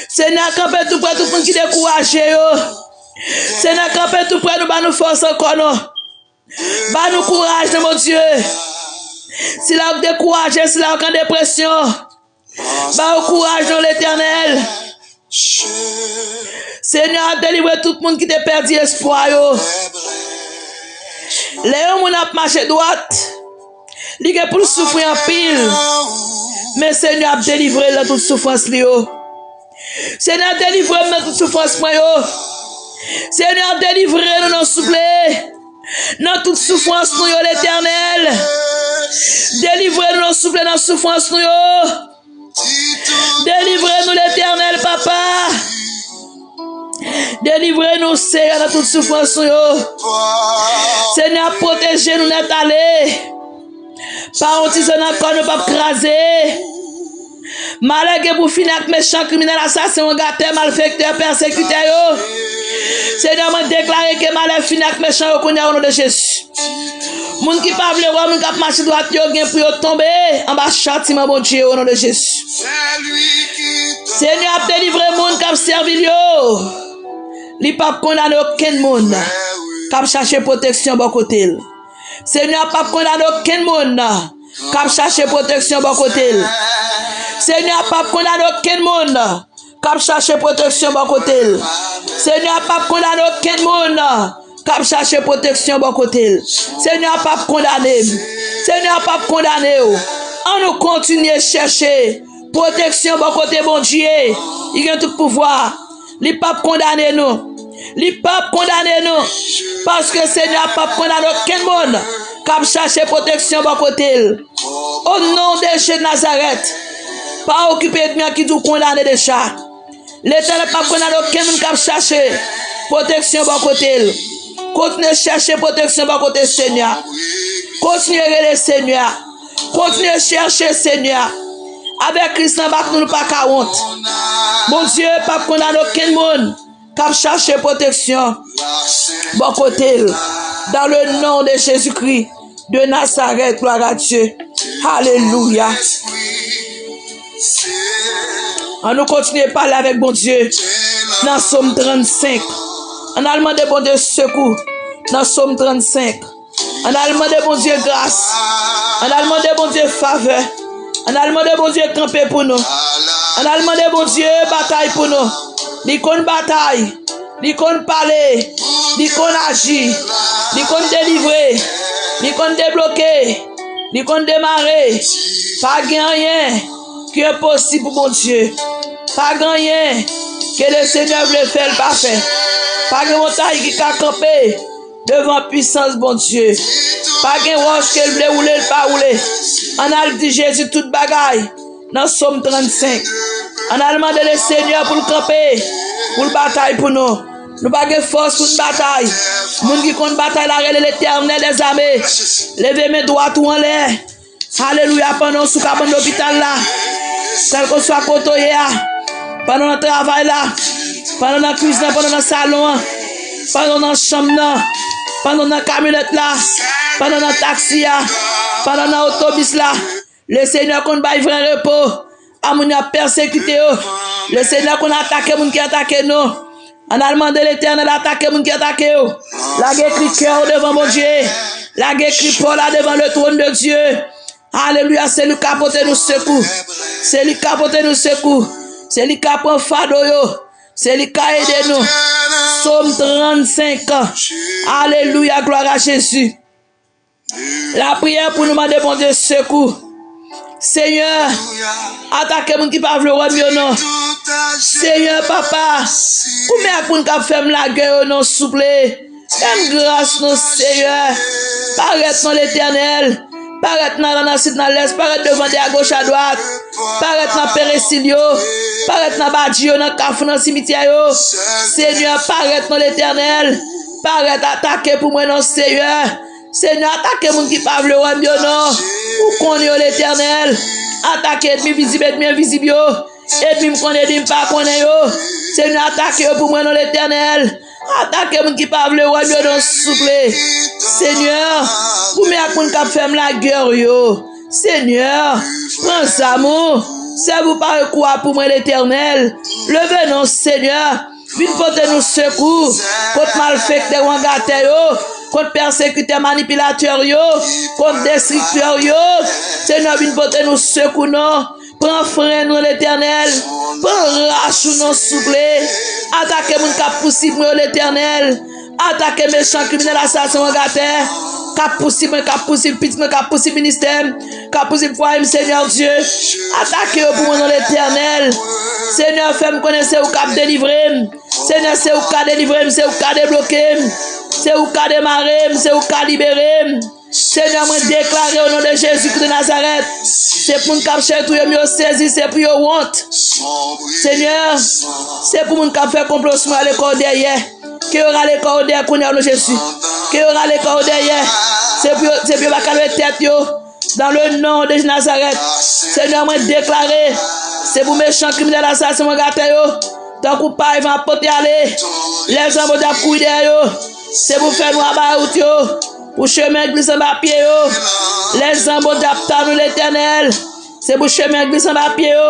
Senyè, kanpe tou prè tout moun ki dekouraje yo. Senyè, kanpe tou prè nou, ba nou fòs ankò non. Ba nou kouraj nan Bondye. Sila yo k dekouraje, sila yo k an depresyon, ba yo kouraj nan Letènèl. Senyè ap delivre tout moun ki te pèdi espwa yo. Lè yon moun ap mache dwat, li gen pou l soufri anpil. Men Senyè ap delivre l nan tout soufrans li yo. Senyè, delivre m nan tout soufrans mwen yo. Senyè, delivre nou non souple. Nan tout soufrans nou yo, Letènèl. Delivre nou non souple nan soufrans nou yo. Delivre nou, Letènèl, papa. Delivre nou, Senyè, nan tout soufrans nou yo. Senyè, pwoteje nou nèt ale. Pa yon ti zòn ankò nou p ap kraze. Malè gen pou fini ak mechan, kriminèl, asasen, wangatè, malfektè, pèsekitè yo. Senyè, mwen deklare ke malè fini ak mechan yo kounye a, o non de Jezi. Moun ki pa vle wè moun k ap mache dwat yo gen pou yo tonbe anba chatiman Bondye, o non de Jezi. Senyè ap delivre moun k ap sèvi l yo. Li p ap kondane okenn moun k ap chache pwoteksyon bò kote l. Senyè p ap kondane okenn moun k ap chache pwoteksyon bò kote l. Senyè p ap kondane okenn moun k ap chache pwoteksyon bò kote l. Senyè p ap kondane okenn moun k ap chache pwoteksyon bò kote l. Senyè p ap kondane m. Senyè p ap kondane w. Ann nou kontinye chèche pwoteksyon bò kote Bondye. Li gen tout pouvwa. Li p ap kondane nou. Li p ap kondane nou. Paske Senyè p ap kondane okenn moun k ap chache pwoteksyon bò kote l. O non de Jezi Nazarèt, pa okipe ènmi an ki di w kondane deja. Letènèl p ap kondane okenn moun k ap chache pwoteksyon bò kote l. Kontinye chèche pwoteksyon bò kote Senyè. Kontinye rele Senyè. Kontinye chèche Senyè. Avèk Kris nan bak nou, nou pa ka wont. Bondye p ap kondane okenn moun k ap chache pwoteksyon bò kote l. Dans le nom de Jésus-Christ de Nazareth, gloire à Dieu. Alelouya. Ann nou kontinye pale avèk Bondye nan Sòm trannsenk. Ann al mande Bondye sekou nan Sòm trannsenk. Ann al mande Bondye gras. Ann al mande Bondye favè. Ann al mande Bondye kanpe pou nou. Ann al mande Bondye batay pou nou. Li konn batay. Li konn pale. Li konn aji. Li konn delivre. Li konn debloke. Li konn demare. Pa gen anyen ki enposib pou Bondye. Pa gen anyen ke Lesenyè vle fè, l pa fè. Pa gen montay ki ka kanpe devan pwisans Bondye. Pa gen wòch ke l vle woule, l pa woule. Ann al di Jezi tout bagay nan Sòm trannsenk. Ann al mande Lesenyè pou l kanpe, pou l batay pou nou. Nou pa gen fòs pou n batay. Moun ki konn batay la rele Letènèl dèzame. Leve men dwat ou anlè. Alelouya, pandan w sou kabann lopital la, kèlkeswa kote w ye a, pandan w nan travay la, pandan w nan kwizin an, pandan w nan salon an, pandan w nan chanm nan, pandan w nan kamyonèt la, pandan w nan taksi a, pandan w nan otobis la, Lesenyè konn bay vrè repo a moun y ap pèsekite yo. Lesenyè konn atake moun ki atake nou. Ann al mande Letènèl atake moun ki atake w. Lage kri kè w devan Bondye. Lage kri pa w la devan le trône de Dieu. Alelouya, se li k ka pote nou sekou. Se li k ka pote nou sekou. Se li k ka pran fado yo. Se li k ka ede nou. Sòm trannsenk. Alelouya, gloire à Jésus. Lapriyè pou nou mande Bondye sekou. Senyè, atake moun ki pa vle wè m yo non. Senyè, papa, goumen ak moun k ap fè m lagè yo non, souple. Fè m gras non, Senyè. Parèt non, Letènèl. Parèt nan nò, nan sid, nan lès. Parèt devan de, agoch, adwat. Parèt nan peresil yo. Parèt nan badji yo, nan kafou, nan simityè yo. Senyè, parèt non, Letènèl. Parèt atake pou mwen non, Senyè. Senyè, atake moun ki pa vle wè m yo non. Ou konnen yo, Letènèl. Atake ènmi vizib, ènmi envizib yo. Ènmi m konnen, ènmi m pa konnen yo. Senyè, atake yo pou mwen, non, Letènèl. Atake moun ki pa vle wè m yo, non, souple. Senyè, goumen ak moun k ap fè m lagè yo. Senyè, pran zam ou. Sèvi w parèy kou a pou mwen, Letènèl. Leve non, Senyè. Vin pote nou sekou kont malfektè wangatè yo, kont pèsekitè manipilatè yo, kont destriktè yo. Senyè, vin pote nou sekou non. Pran fren nou, Letènèl. Pran rach ou non, souple. Atake moun k ap pousib mwen yo, Letènèl. Atake mechan, kriminèl, asasen, wangatè k ap pousib mwen, k ap pousib pitit mwen, k ap pousib ministè m, k ap pousib fwaye m, Senyè Dye. Atake yo pou mwen, non, Letènèl. Senyè, fè m konnen se ou k ap delivre m. Senyè, se ou k ka delivre m, se ou k ka debloke m, se ou k ka demare m, se ou k ka libere m. Senyè, mwen deklare o non de Jezi Kris de Nazarèt, se pou moun k ap chèche touye m yo sezi, se pou yo wont. Senyè, se pou moun k ap fè konplo sou mwen rale kò yo dèyè. Ke yo rale kò yo dèyè kounye a o non Jezi. Ke yo rale kò yo dèyè. Se pou yo, se pou yo pa ka leve tèt yo. Dans le nom de Nazareth. Senyè, mwen deklare, se pou mechan, kriminèl, asasen, wangatè yo, tankou pay van ap pote ale. Lèzanj Bondye ap kouri dèyè yo. Se pou fè nwa ba wout yo, pou chemen glis anba pye yo. Lèzanj Bondye ap tann ou, Letènèl. Se pou chemen glis anba pye yo.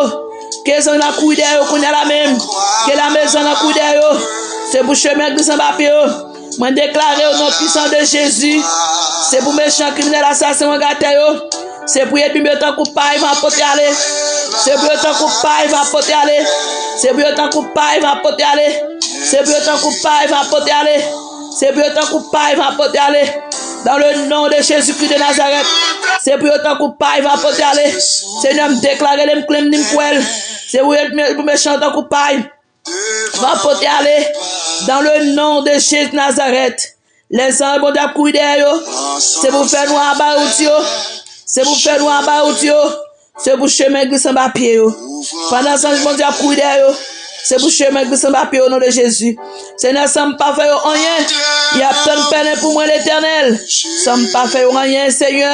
Ke zanj lan kouri dèyè yo kounye a la menm. Ke lame zanj lan kouri dèyè yo. Se pou chemen glis anba pye yo. Mwen deklare o non pwisan de Jezi, se pou mechan, kriminèl, asasen, wangatè yo. Se pou yo ap tankou pay van ap pote ale. Se pou yo tankou pay van ap pote ale. Se pou yo tankou pay van ap pote ale. Se pou yo tankou pay van ap pote ale. Se pou yo tankou pay van ap pote ale. Dans le nom de Jésus-Christ de Nazareth. Se pou yo tankou pay van ap pote ale. Senyè, m deklare l, m klè m, ni m kwè l. Se pou yo pou mechan tankou pay van ap pote ale. Dans le nom de Jésus Nazareth. Lèzanj Bondye ap kouri dèyè yo. Se pou fè nwa anba wout yo. Se pou fè nwa anba wout yo. Se pou chemen glis anba pye yo. Pandan zanj Bondye ap kouri dèyè yo, se pou chemen glis anba pye yo, o non de Jezi. Senyè, san m pa fè yo anyen, y ap tann pèlen pou mwen, Letènèl. San m pa fè yo anyen, Senyè,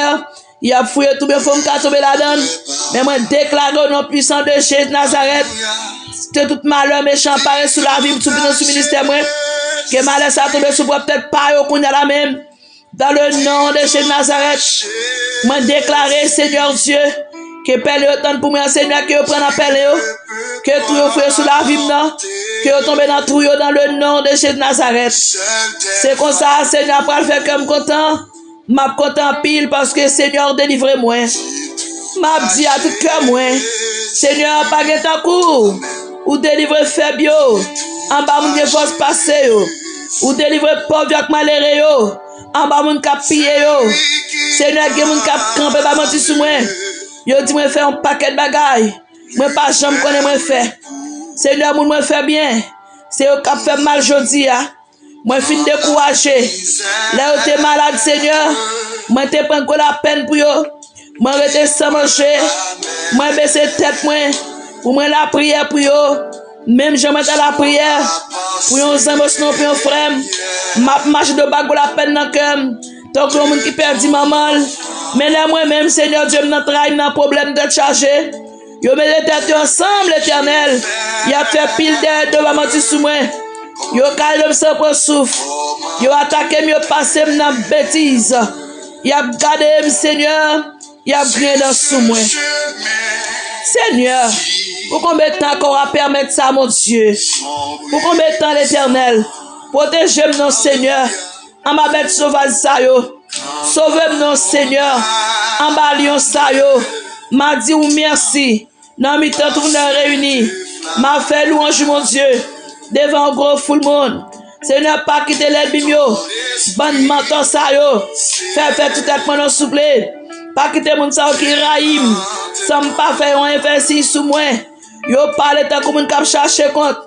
y ap fouye tou, men fò m ka tonbe ladan l. Men mwen deklare o non pwisan de Jezi Nazarèt, ke tout malè mechan pare sou lavi m, sou, sou ministè mwen. Ke malè sa tonbe sou pwòp tèt pa yo kounye a la menm. Dans le nom de Jésus Nazareth, mwen deklare, Senyè Dye, ke pèlen yo tann pou mwen, Senyè, ke yo pran nan pèlen yo, ke twou yo fouye sou lavi m nan, ke yo tonbe nan twou yo, dans le nom de Jésus Nazareth. Se konsa, Senyè, pral fè kè m kontan. M ap kontan anpil paske Senyè ou delivre mwen. M ap di a tout kè mwen, Senyè, pa gen tankou w. Ou delivre fèb yo anba moun gen fòs pase yo. Ou delivre pòv yo ak malere yo anba moun k ap piye yo. Senyè, gen moun k ap kanpe bay manti sou mwen. Yo di mwen fè yon pakèt bagay mwen pa janm konnen mwen fè. Senyè, moun mwen fè byen, se yo k ap fè m mal jodi a. Mwen fin dekouraje. Lè yo te malad, Senyè, mwen te pran gwo lapèn pou yo. Mwen rete san manje. Mwen bese tèt mwen pou mwen lapriyè pou yo. Menm jan mwen ta lapriyè pou yon zanmi osinon pou yon frè m, m ap mache dlo ba gwo lapèn nan kè m, tankou yon moun ki pèdi manman l. Men lè mwen menm, Senyè Dye m, nan tray, m nan pwoblèm, tèt chaje, yo mete tèt yo ansanm, Letènèl. Y ap fè pil dèyè do ba manti sou mwen. Yo kale do m san pran souf. Yo atake m, yo pase m nan betiz. Y ap gade m, Senyè. Y ap griyen dan sou mwen. Senyè, pou konbyen tan ankò w ap pèmèt sa, Bondye? Pou konbyen tan, Letènèl? Pwoteje m non, Senyè, anba bèt sovaj sa yo. Sove m non, Senyè, anba lyon sa yo. M a di w mèsi. Nan mitan tout moun nan reyini, m a fè lwanj ou, Bondye, devan yon gwo foul moun. Senyè, pa kite lènmi m yo, bann mantò sa yo, fè fè tout tèt mwen non, souple. Pa kite moun sa yo ki rayi m, san m pa fè yo anyen, fè siy sou mwen. Yo pale tankou moun k ap chache kont.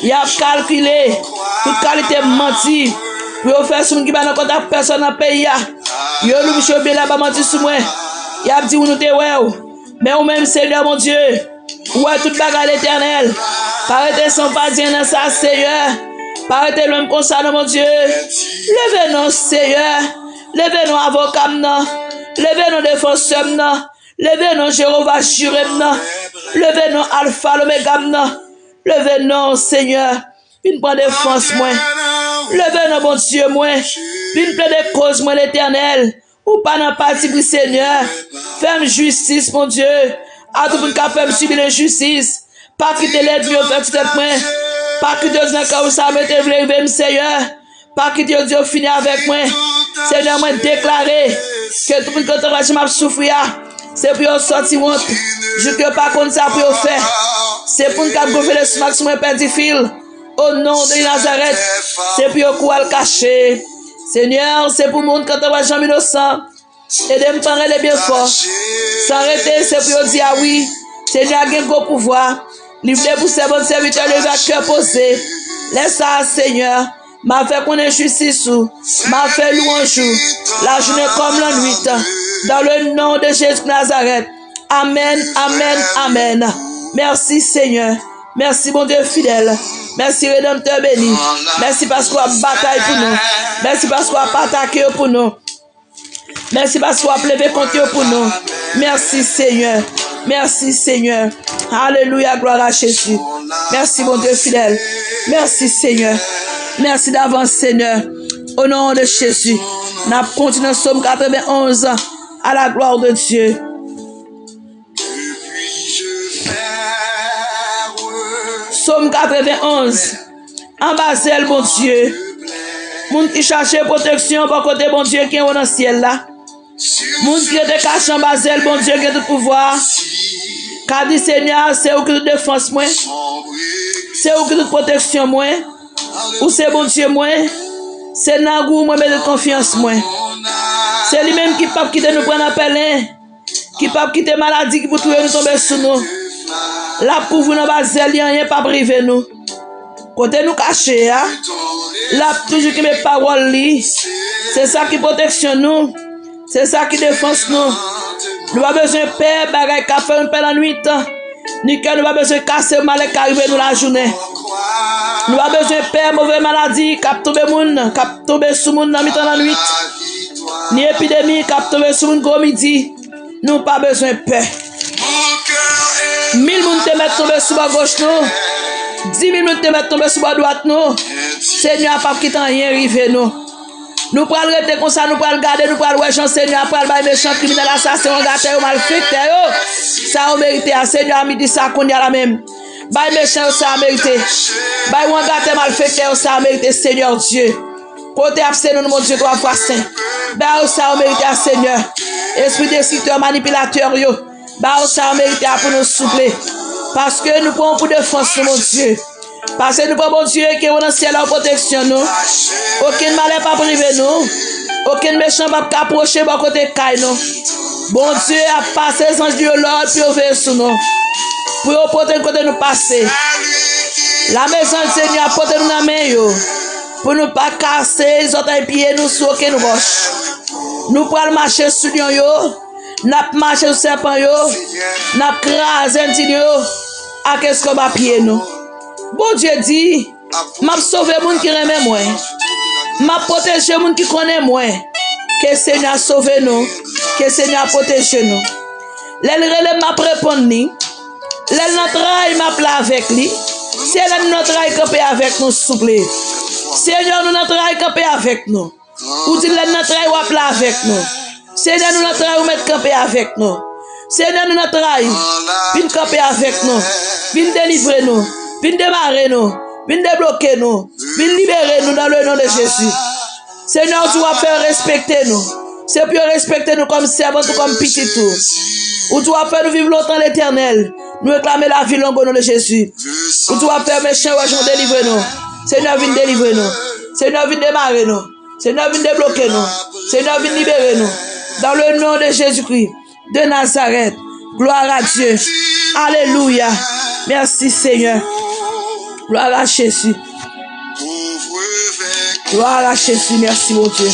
Y ap kalkile tout kalite manti pou yo fè sou moun ki pa nan kontak pèsòn nan peyi a. Yo lou bouch yo byen la ba manti sou mwen. Y ap di w nou te wè w. Men ou menm, Senyè Bondye, ou wè tout bagay, Letènèl. Pa rete san w pa di anyen nan sa, Senyè. Pa rete lwen m konsa non, Bondye. Leve non, Senyè. Leve non, avoka m nan. Leve non defansè m nan. Leve non Jewova Jire m nan. Leve non Alfa Lomega m nan. Leve non Senyè. Vin pran defans mwen. Leve non Bondye mwen. Vin plede koz mwen, Letènèl. Ou pa nan patipri, Senyè. Fè m jistis, Bondye. A tout moun k ap fè m sibi lenjistis. Pa kite lènmi yo fè ti tèt mwen. Pa kite yo di nan kè yo sa mete vle rive m, Senyè. Pa kite yo di yo fini avèk mwen. Senyè, mwen deklare ke tout moun ki antouraj m ap soufri a, se pou yo sòti wont. Jou ke yo pa konn sa pou yo fè. Se pou n k ap gonfle lestomak sou mwen pèdi fil. O non de Nazarèt, se pou yo kouri al kache. Senyè, se pou moun k antouraj m inosan. Ede m pa rele byen fò. San rete, se pou yo di a wi. Senyè a gen gwo pouvwa. Li vle pou sèvant sèvitè li rive ak kè poze. Lè sa a, Senyè, m a fè konnen jistis ou. M a fè lwanj ou. Lajounen kòm lannwit. Dans le nom de Jésus de Nazareth. Amèn, amèn, amèn. Mèsi, Senyè. Mèsi, Bondye fidèl. Mèsi, Redanmtè beni. Mèsi paske w ap batay pou nou. Mèsi paske w ap atake yo pou nou. Mèsi paske w ap leve kont yo pou nou. Mèsi, Senyè. Mèsi, Senyè. Alelouya, glwa a Jezi. Mèsi, Bondye fidèl. Mèsi, Senyè. Mèsi davans, Senyè. O non de Jezi, n ap kontinye Sòm katrevenn onz, à la gloire de Dieu. Sòm katrevenn onz. Anba zèl Bondye. Moun ki chache pwoteksyon bò kote Bondye ki anwo nan syèl la. Moun ki rete kache anba zèl Bondye ki gen tout pouvwa a, ka di, Senyè, se ou ki tout defans mwen. Se ou ki tout pwoteksyon mwen. Ou se Bondye mwen. Se nan ou mwen mete konfyans mwen. Se li menm ki p ap kite nou pran nan pèlen. Ki p ap kite maladi ki pou touye nou tonbe sou nou. L ap kouvri nou anba zèl li, anyen p ap rive nou. Kote nou kache a, l ap toujou kenbe pawòl li. Se sa ki pwoteksyon nou. Se sa ki defans nou. Nou pa bezwen pè bagay k ap fè nou pè lannwit. Ni kè nou pa bezwen kase pou malè k ka rive nou lajounen. Nou pa bezwen pè move maladi k ap tonbe moun, k ap tonbe sou moun nan mitan lannwit. Ni epidemi k ap tonbe sou moun gwo midi. Nou pa bezwen pè. Mil moun te mèt tonbe sou bò goch nou. Dis mil moun te mèt tonbe sou bò dwat nou. Senyè a p ap kite anyen rive nou. Nou pral rete konsa, nou pral gade, nou pral wè jan Senyè a pral bay mechan, kriminèl, asasen, wangatè yo, malfektè yo sa yo merite a. Senyè a, midi sa, kounye a la menm. Bay mechan yo sa yo merite. Bay wangatè, malfektè yo sa yo merite, Senyè Dye. Kote ap se nou, Bondye twa fwa sen. Ba yo sa yo merite a, Senyè. Espri destriktè, manipilatè yo, ba yo sa yo merite a pou nou, souple. Paske nou pran w pou defans nou, Bondye. Paske nou pran Bondye ki anwo nan syèl la pou pwoteksyon nou. Okenn malè p ap rive nou. Okenn mechan p ap ka pwoche bò kote kay nou. Bondye ap pase zanj li yo lòd pou yo veye sou nou. Pou yo pote n kote nou pase. Lame zanj Senyè ap pote nou nan men yo. Pou nou pa kase zòtèy pye nou sou okenn wòch. Nou pral mache sou lyon yo, n ap mache sou sèpan yo, n ap kraze endin yo ak estomak pye nou. Bondye di, m ap sove moun ki renmen mwen. M ap pwoteje moun ki konnen mwen. Ke Senyè a sove nou. Ke Senyè a pwoteje nou. Lè l rele m, m ap reponn li. Lè l nan tray, m ap la avèk li. Senyè, nou nan tray, kanpe avèk nou, souple. Senyè, nou nan tray, kanpe avèk nou. Ou di lè n nan tray, w ap la avèk nou. Senyè, nou nan tray, ou mèt kanpe avèk nou. Senyè, nou nan tray, vin kanpe avèk nou. Vin delivre nou. Vin demare nou. Vin debloke nou. Vin libere nou dans le nom de Jésus. Senyè, ou di w ap fè yo respekte nou. Se pou yo respekte nou kòm sèvant ou, kòm pitit ou. Ou di w ap fè nou viv lontan, Letènèl. Nou reklame lavi long o non de Jezi. Ou di w ap fè mechan yo wè jan w delivre nou. Senyè, vin delivre nou. Senyè, vin demare nou. Senyè, vin debloke nou. Senyè, vin libere nou. Dans le nom de Jésus-Christ de Nazareth. Gloire à Dieu. Alelouya. Mèsi, Senyè. Gloire à Jésus. Gloire à Jésus. Mèsi, Bondye.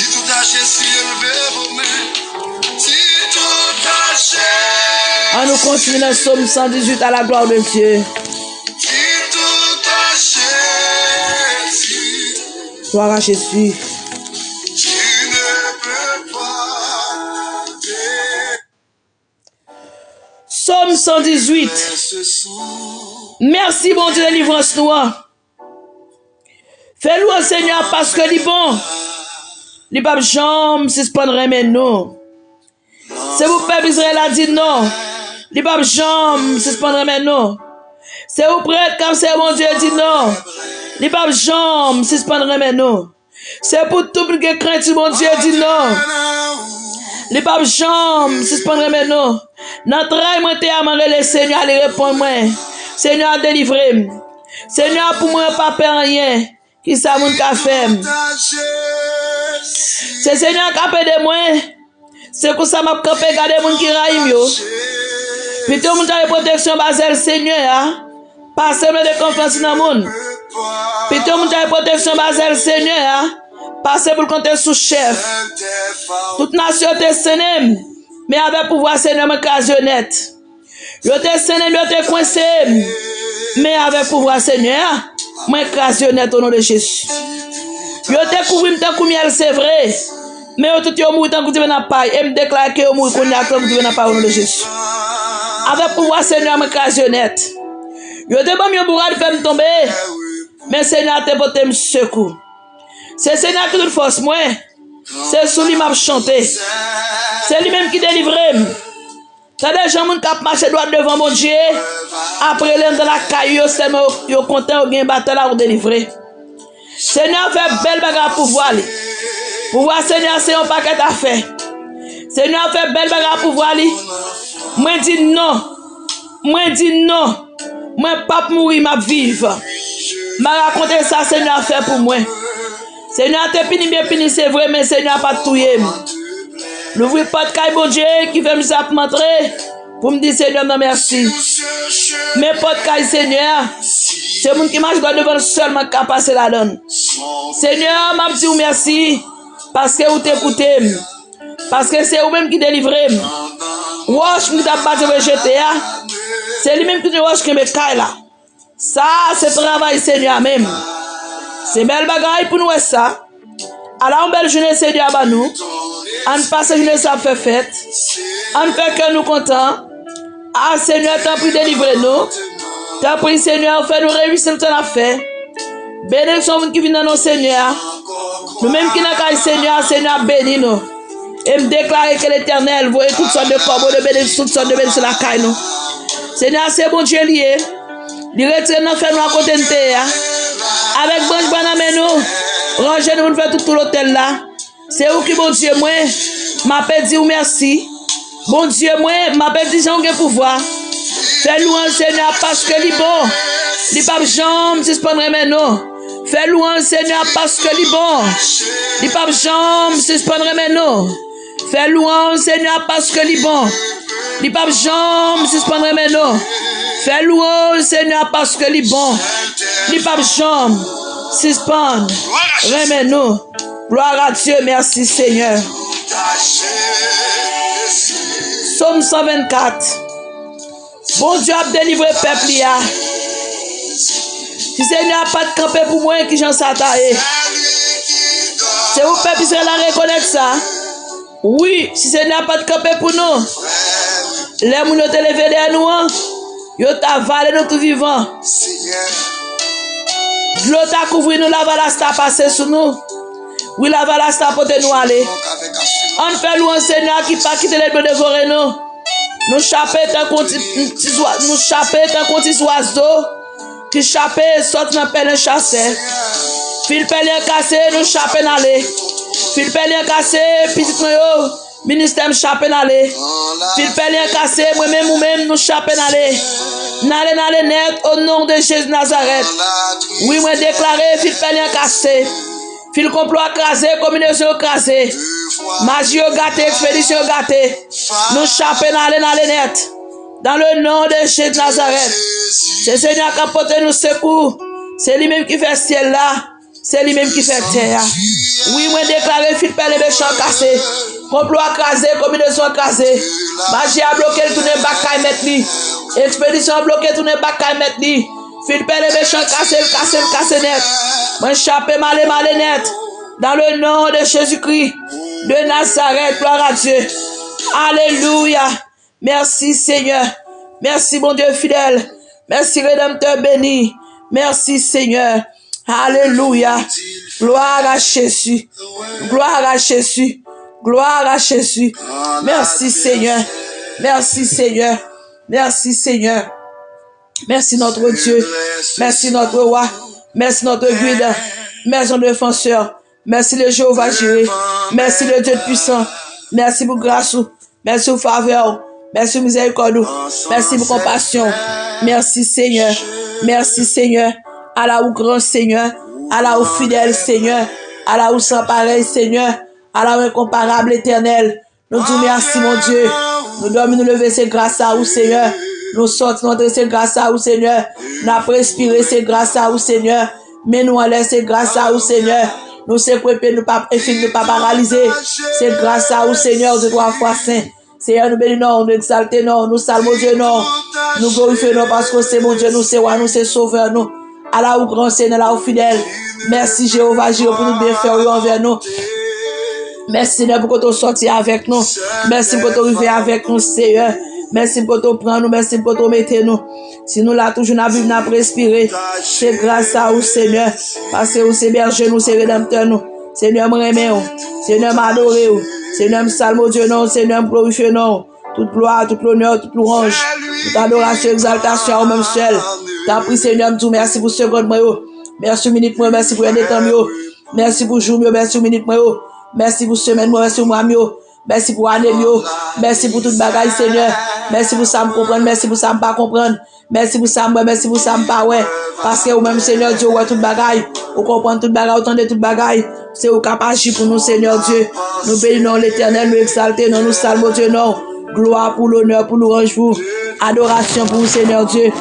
An nou kontinye nan Sòm san dizuit, à la gloire de Dieu. Gloire à Jésus. san dizuit. Mèsi, Bondye delivrans nou an. Fè lwanj Senyè a paske li bon. Li p ap janm sispann renmen nou. Se pou pèp Izrayèl la di non. Li p ap janm sispann renmen nou. Se pou prèt k ap sèvi Bondye di non. Li p ap janm sispann renmen nou. Se pou tout moun gen krent sou Bondye di non. Li p ap janm sispann renmen nou. Nan tray mwen te a, mwen rele Senyè a, li reponn mwen. Senyè a delivre m. Senyè a pou mwen, pa pè anyen. Kisa moun ka fè m? Se Senyè a k ap ede mwen. Se konsa m ap kanpe gade moun ki rayi m yo. Pito moun ta gen pwoteksyon anba zèl Senyè a, pase m mete konfyans nan moun. Pito moun ta gen pwoteksyon anba zèl Senyè a, pase pou l konte sou chèf. Tout nasyon te sennen m, men avèk pouvwa Senyè, mwen kraze yo nèt. Yo te sennen m, yo te kwense m, men avèk pouvwa Senyè a, mwen kraze yo nèt o non de Jezi. Yo te kouvri m tankou myèl, se vre, men yo tout yo mouri tankou diven nan pay, e m deklare ke yo mouri kounye a tankou diven nan pay o non de Jezi. Avèk pouvwa Senyè a, mwen kraze yo nèt. Yo te ban m yon bourad, fè m tonbe, men Senyè a te pote m sekou. Se Senyè a ki tout fòs mwen. Se sou li m ap chante. Se li menm ki delivre m. Tande jan moun k ap mache dwat devan Bondye ap rele anndan lakay yo, sèlman yo, yo kontan, yo gen batay la, ou delivre. Senyè a fè bèl bagay ak pouvwa li. Pouvwa Senyè a se yon pakèt afè. Senyè a fè bèl bagay ak pouvwa li. Mwen di non. Mwen di non. Mwen p ap mouri, m ap viv. M a rakonte sa Senyè a fè pou mwen. Senyè a te pini m, byen pini, se vre, men Senyè a pa t touye m. Louvri pòt kay Bondye ki fè m sa pou m antre, pou m di Senyè m nan mèsi. Men pòt kay Senyè a, se moun ki mache dwat devan l sèlman k ka pase ladan l. Senyè, m ap di w mèsi, paske ou te koute m. Paske se ou menm ki delivre m. Wòch moun ki t ap bati pou jete a, se li menm ki te wòch kenbe kay la. Sa a se travay Senyè a menm. Se bèl bagay pou n wè sa. Ala yon bèl jounen Senyè a ban nou. Ann pase jounen sa ap fè fèt. Ann fè kè nou kontan. A Senyè, tanpri delivre nou. Tanpri Senyè, fè nou reyisi nan sa n ap fè. Benediksyon moun ki vin nan non Senyè a. Nou menm ki nan kay Senyè a, Senyè ap beni nou. E m deklare ke Letènèl voye tout sòt de kòbo, de benediksyon, tout sòt de benediksyon lakay nou. Senyè a se Bondye li ye. Li retire n nan fènwa kote n te ye a. Avèk branch bwa nan men nou, ranje nou pou n fè tout tou lotèl la. Se ou ki Bondye mwen, m ape di w mèsi. Bondye mwen, m ape di jan w gen pouvwa. Fè lwanj Senyè a paske li bon. Li p ap janm sispann renmen nou. Fè lwanj Senyè a paske li bon. Li p ap janm sispann renmen nou. Fè lwanj Senyè a paske li bon. Li p ap janm sispann renmen nou. Fè lwanj Senyè a paske li bon. Li p ap janm sispann renmen nou. Gloire à Dieu, merci Seigneur. Sòm san vennkat. Bondye ap delivre pèp li a. Si Senyè a pa t kanpe pou mwen, kijan sa ta ye? Se pou pèp Izrayèl la rekonèt sa. Wi, si Senyè a pa t kanpe pou nou, lè moun yo te leve dèyè nou an, yo ta vale nou tou vivan. Dlo ta kouvri nou, lavalas ta pase sou nou. Wi, lavalas ta pote nou ale. Ann fè lwanj Senyè a ki pa kite lènmi devore nou. Nou chape tankou yon ti, ti zwa-, nou chape tankou yon ti zwazo ki chape sòti nan pèlen chasè. Fil pèlen an kase, nou chape n ale. Fil pèlen an kase, pitit mwen yo, ministè m chape n ale. Fil pèlen an kase, mwen menm, ou menm, nou chape n ale. N ale, n ale nèt, o non de Jezi Nazarèt. Wi, mwen deklare, fil pèlen an kase. Fil konplo a kraze, konbinezon yo kraze. Maji yo gate, ekspedisyon yo gate. Nou chape n ale, n ale nèt. Dans le nom de Jésus Nazareth. Se Senyè a k ap pote nou sekou. Se li menm ki fè syèl la. Se li menm ki fè tè a. Wi, mwen deklare fil pèlen mechan kase. Konplo a kraze, konbinezon an kraze. Maji a bloke, l tounen bak kay mèt li. Ekspedisyon an bloke, tounen bak kay mèt li. Fil pèlen mechan kase, l kase, l kase nèt. Mwen chape, m ale, m ale nèt. Dans le nom de Jésus-Christ de Nazareth, gloire à Dieu. Alelouya. Mèsi, Senyè. Mèsi, Bondye fidèl. Mèsi, Redanmtè beni. Mèsi, Senyè. Alelouya. Gloire à Jésus. Gloire à Jésus. Gloire à Jésus. Mèsi, Senyè. Mèsi, Senyè. Mèsi, Senyè. Mèsi, notre Dieu. Mèsi, notre roi. Mèsi, notre guide. Mèsi, notre défenseur. Mèsi, le Jewova Jire. Mèsi, le Dieu puissant. Mèsi pou gras ou. Mèsi pou favè ou. Mèsi pou mizèrikòd ou. Mèsi pou konpasyon ou. Mèsi, Senyè. Mèsi, Senyè. Ala ou gran, Senyè. Ala ou fidèl, Senyè. Ala ou san parèy, Senyè. Ala ou enkonparab, Letènèl. Nou di w mèsi, Bondye. Nou dòmi, nou leve, se gras a ou, Senyè. Nou sòti, nou antre, se gras a ou, Senyè. N ap respire, se gras a ou, Senyè. Men nou anlè, se gras a ou, Senyè. Nou sekwe pye, nou pa enfim, nou pa paralize. Se gras a ou, Senyè, ou se twa fwa sen. Senyè, nou beni non w, nou egzalte non w, nou salmodye non w, nou glorifye non w, paske w se Bondye nou, se Wa nou, se Sovè nou. Ala ou gran, Senyè, ala ou fidèl. Mèsi, Jewova Jire, pou tout byenfè w yo anvè nou. Mèsi, Senyè, pou kote w sòti avèk nou. Mèsi pou kote w rive avèk nou, Senyè. Mèsi pou kote w pran nou, mèsi pou kote w mete nou. Si nou la toujou, n ap viv, n ap respire. Se gras a ou, Senyè. Paske ou se bèje nou, se redanmtè nou. Senyè, m renmen w. Senyè, m adore w. Senyè, m salmodye non w. Senyè, m glorifye non w. Tout glwa, tout lonè, tout lwanj, tout adorasyon, egzaltasyon a ou menm sèl. Tanpri, Senyè, m di w mèsi pou segond mwen yo. Mèsi pou minit mwen yo, mèsi pou èdtan m yo. Mèsi pou jou m yo, mèsi pou minit mwen yo. Mèsi pou semèn mwen, mèsi pou mwa m yo. Mèsi pou ane m yo. Mèsi pou tout bagay, Senyè. Mèsi pou sa m konprann, mèsi pou sa m pa konprann. Mèsi pou sa m wè, mèsi pou sa m pa wè. Paske ou menm, Senyè Dye, ou wè tout bagay. Ou konprann tout bagay, ou tande tout bagay. Se ou k ap aji pou nou, Senyè Dye. Nou beni non w, Letènèl, nou egzalte non w, nou salmodye non w. Glwa pou w, lonè pou w, lwanj pou w. Adorasyon pou w, Senyè Dye.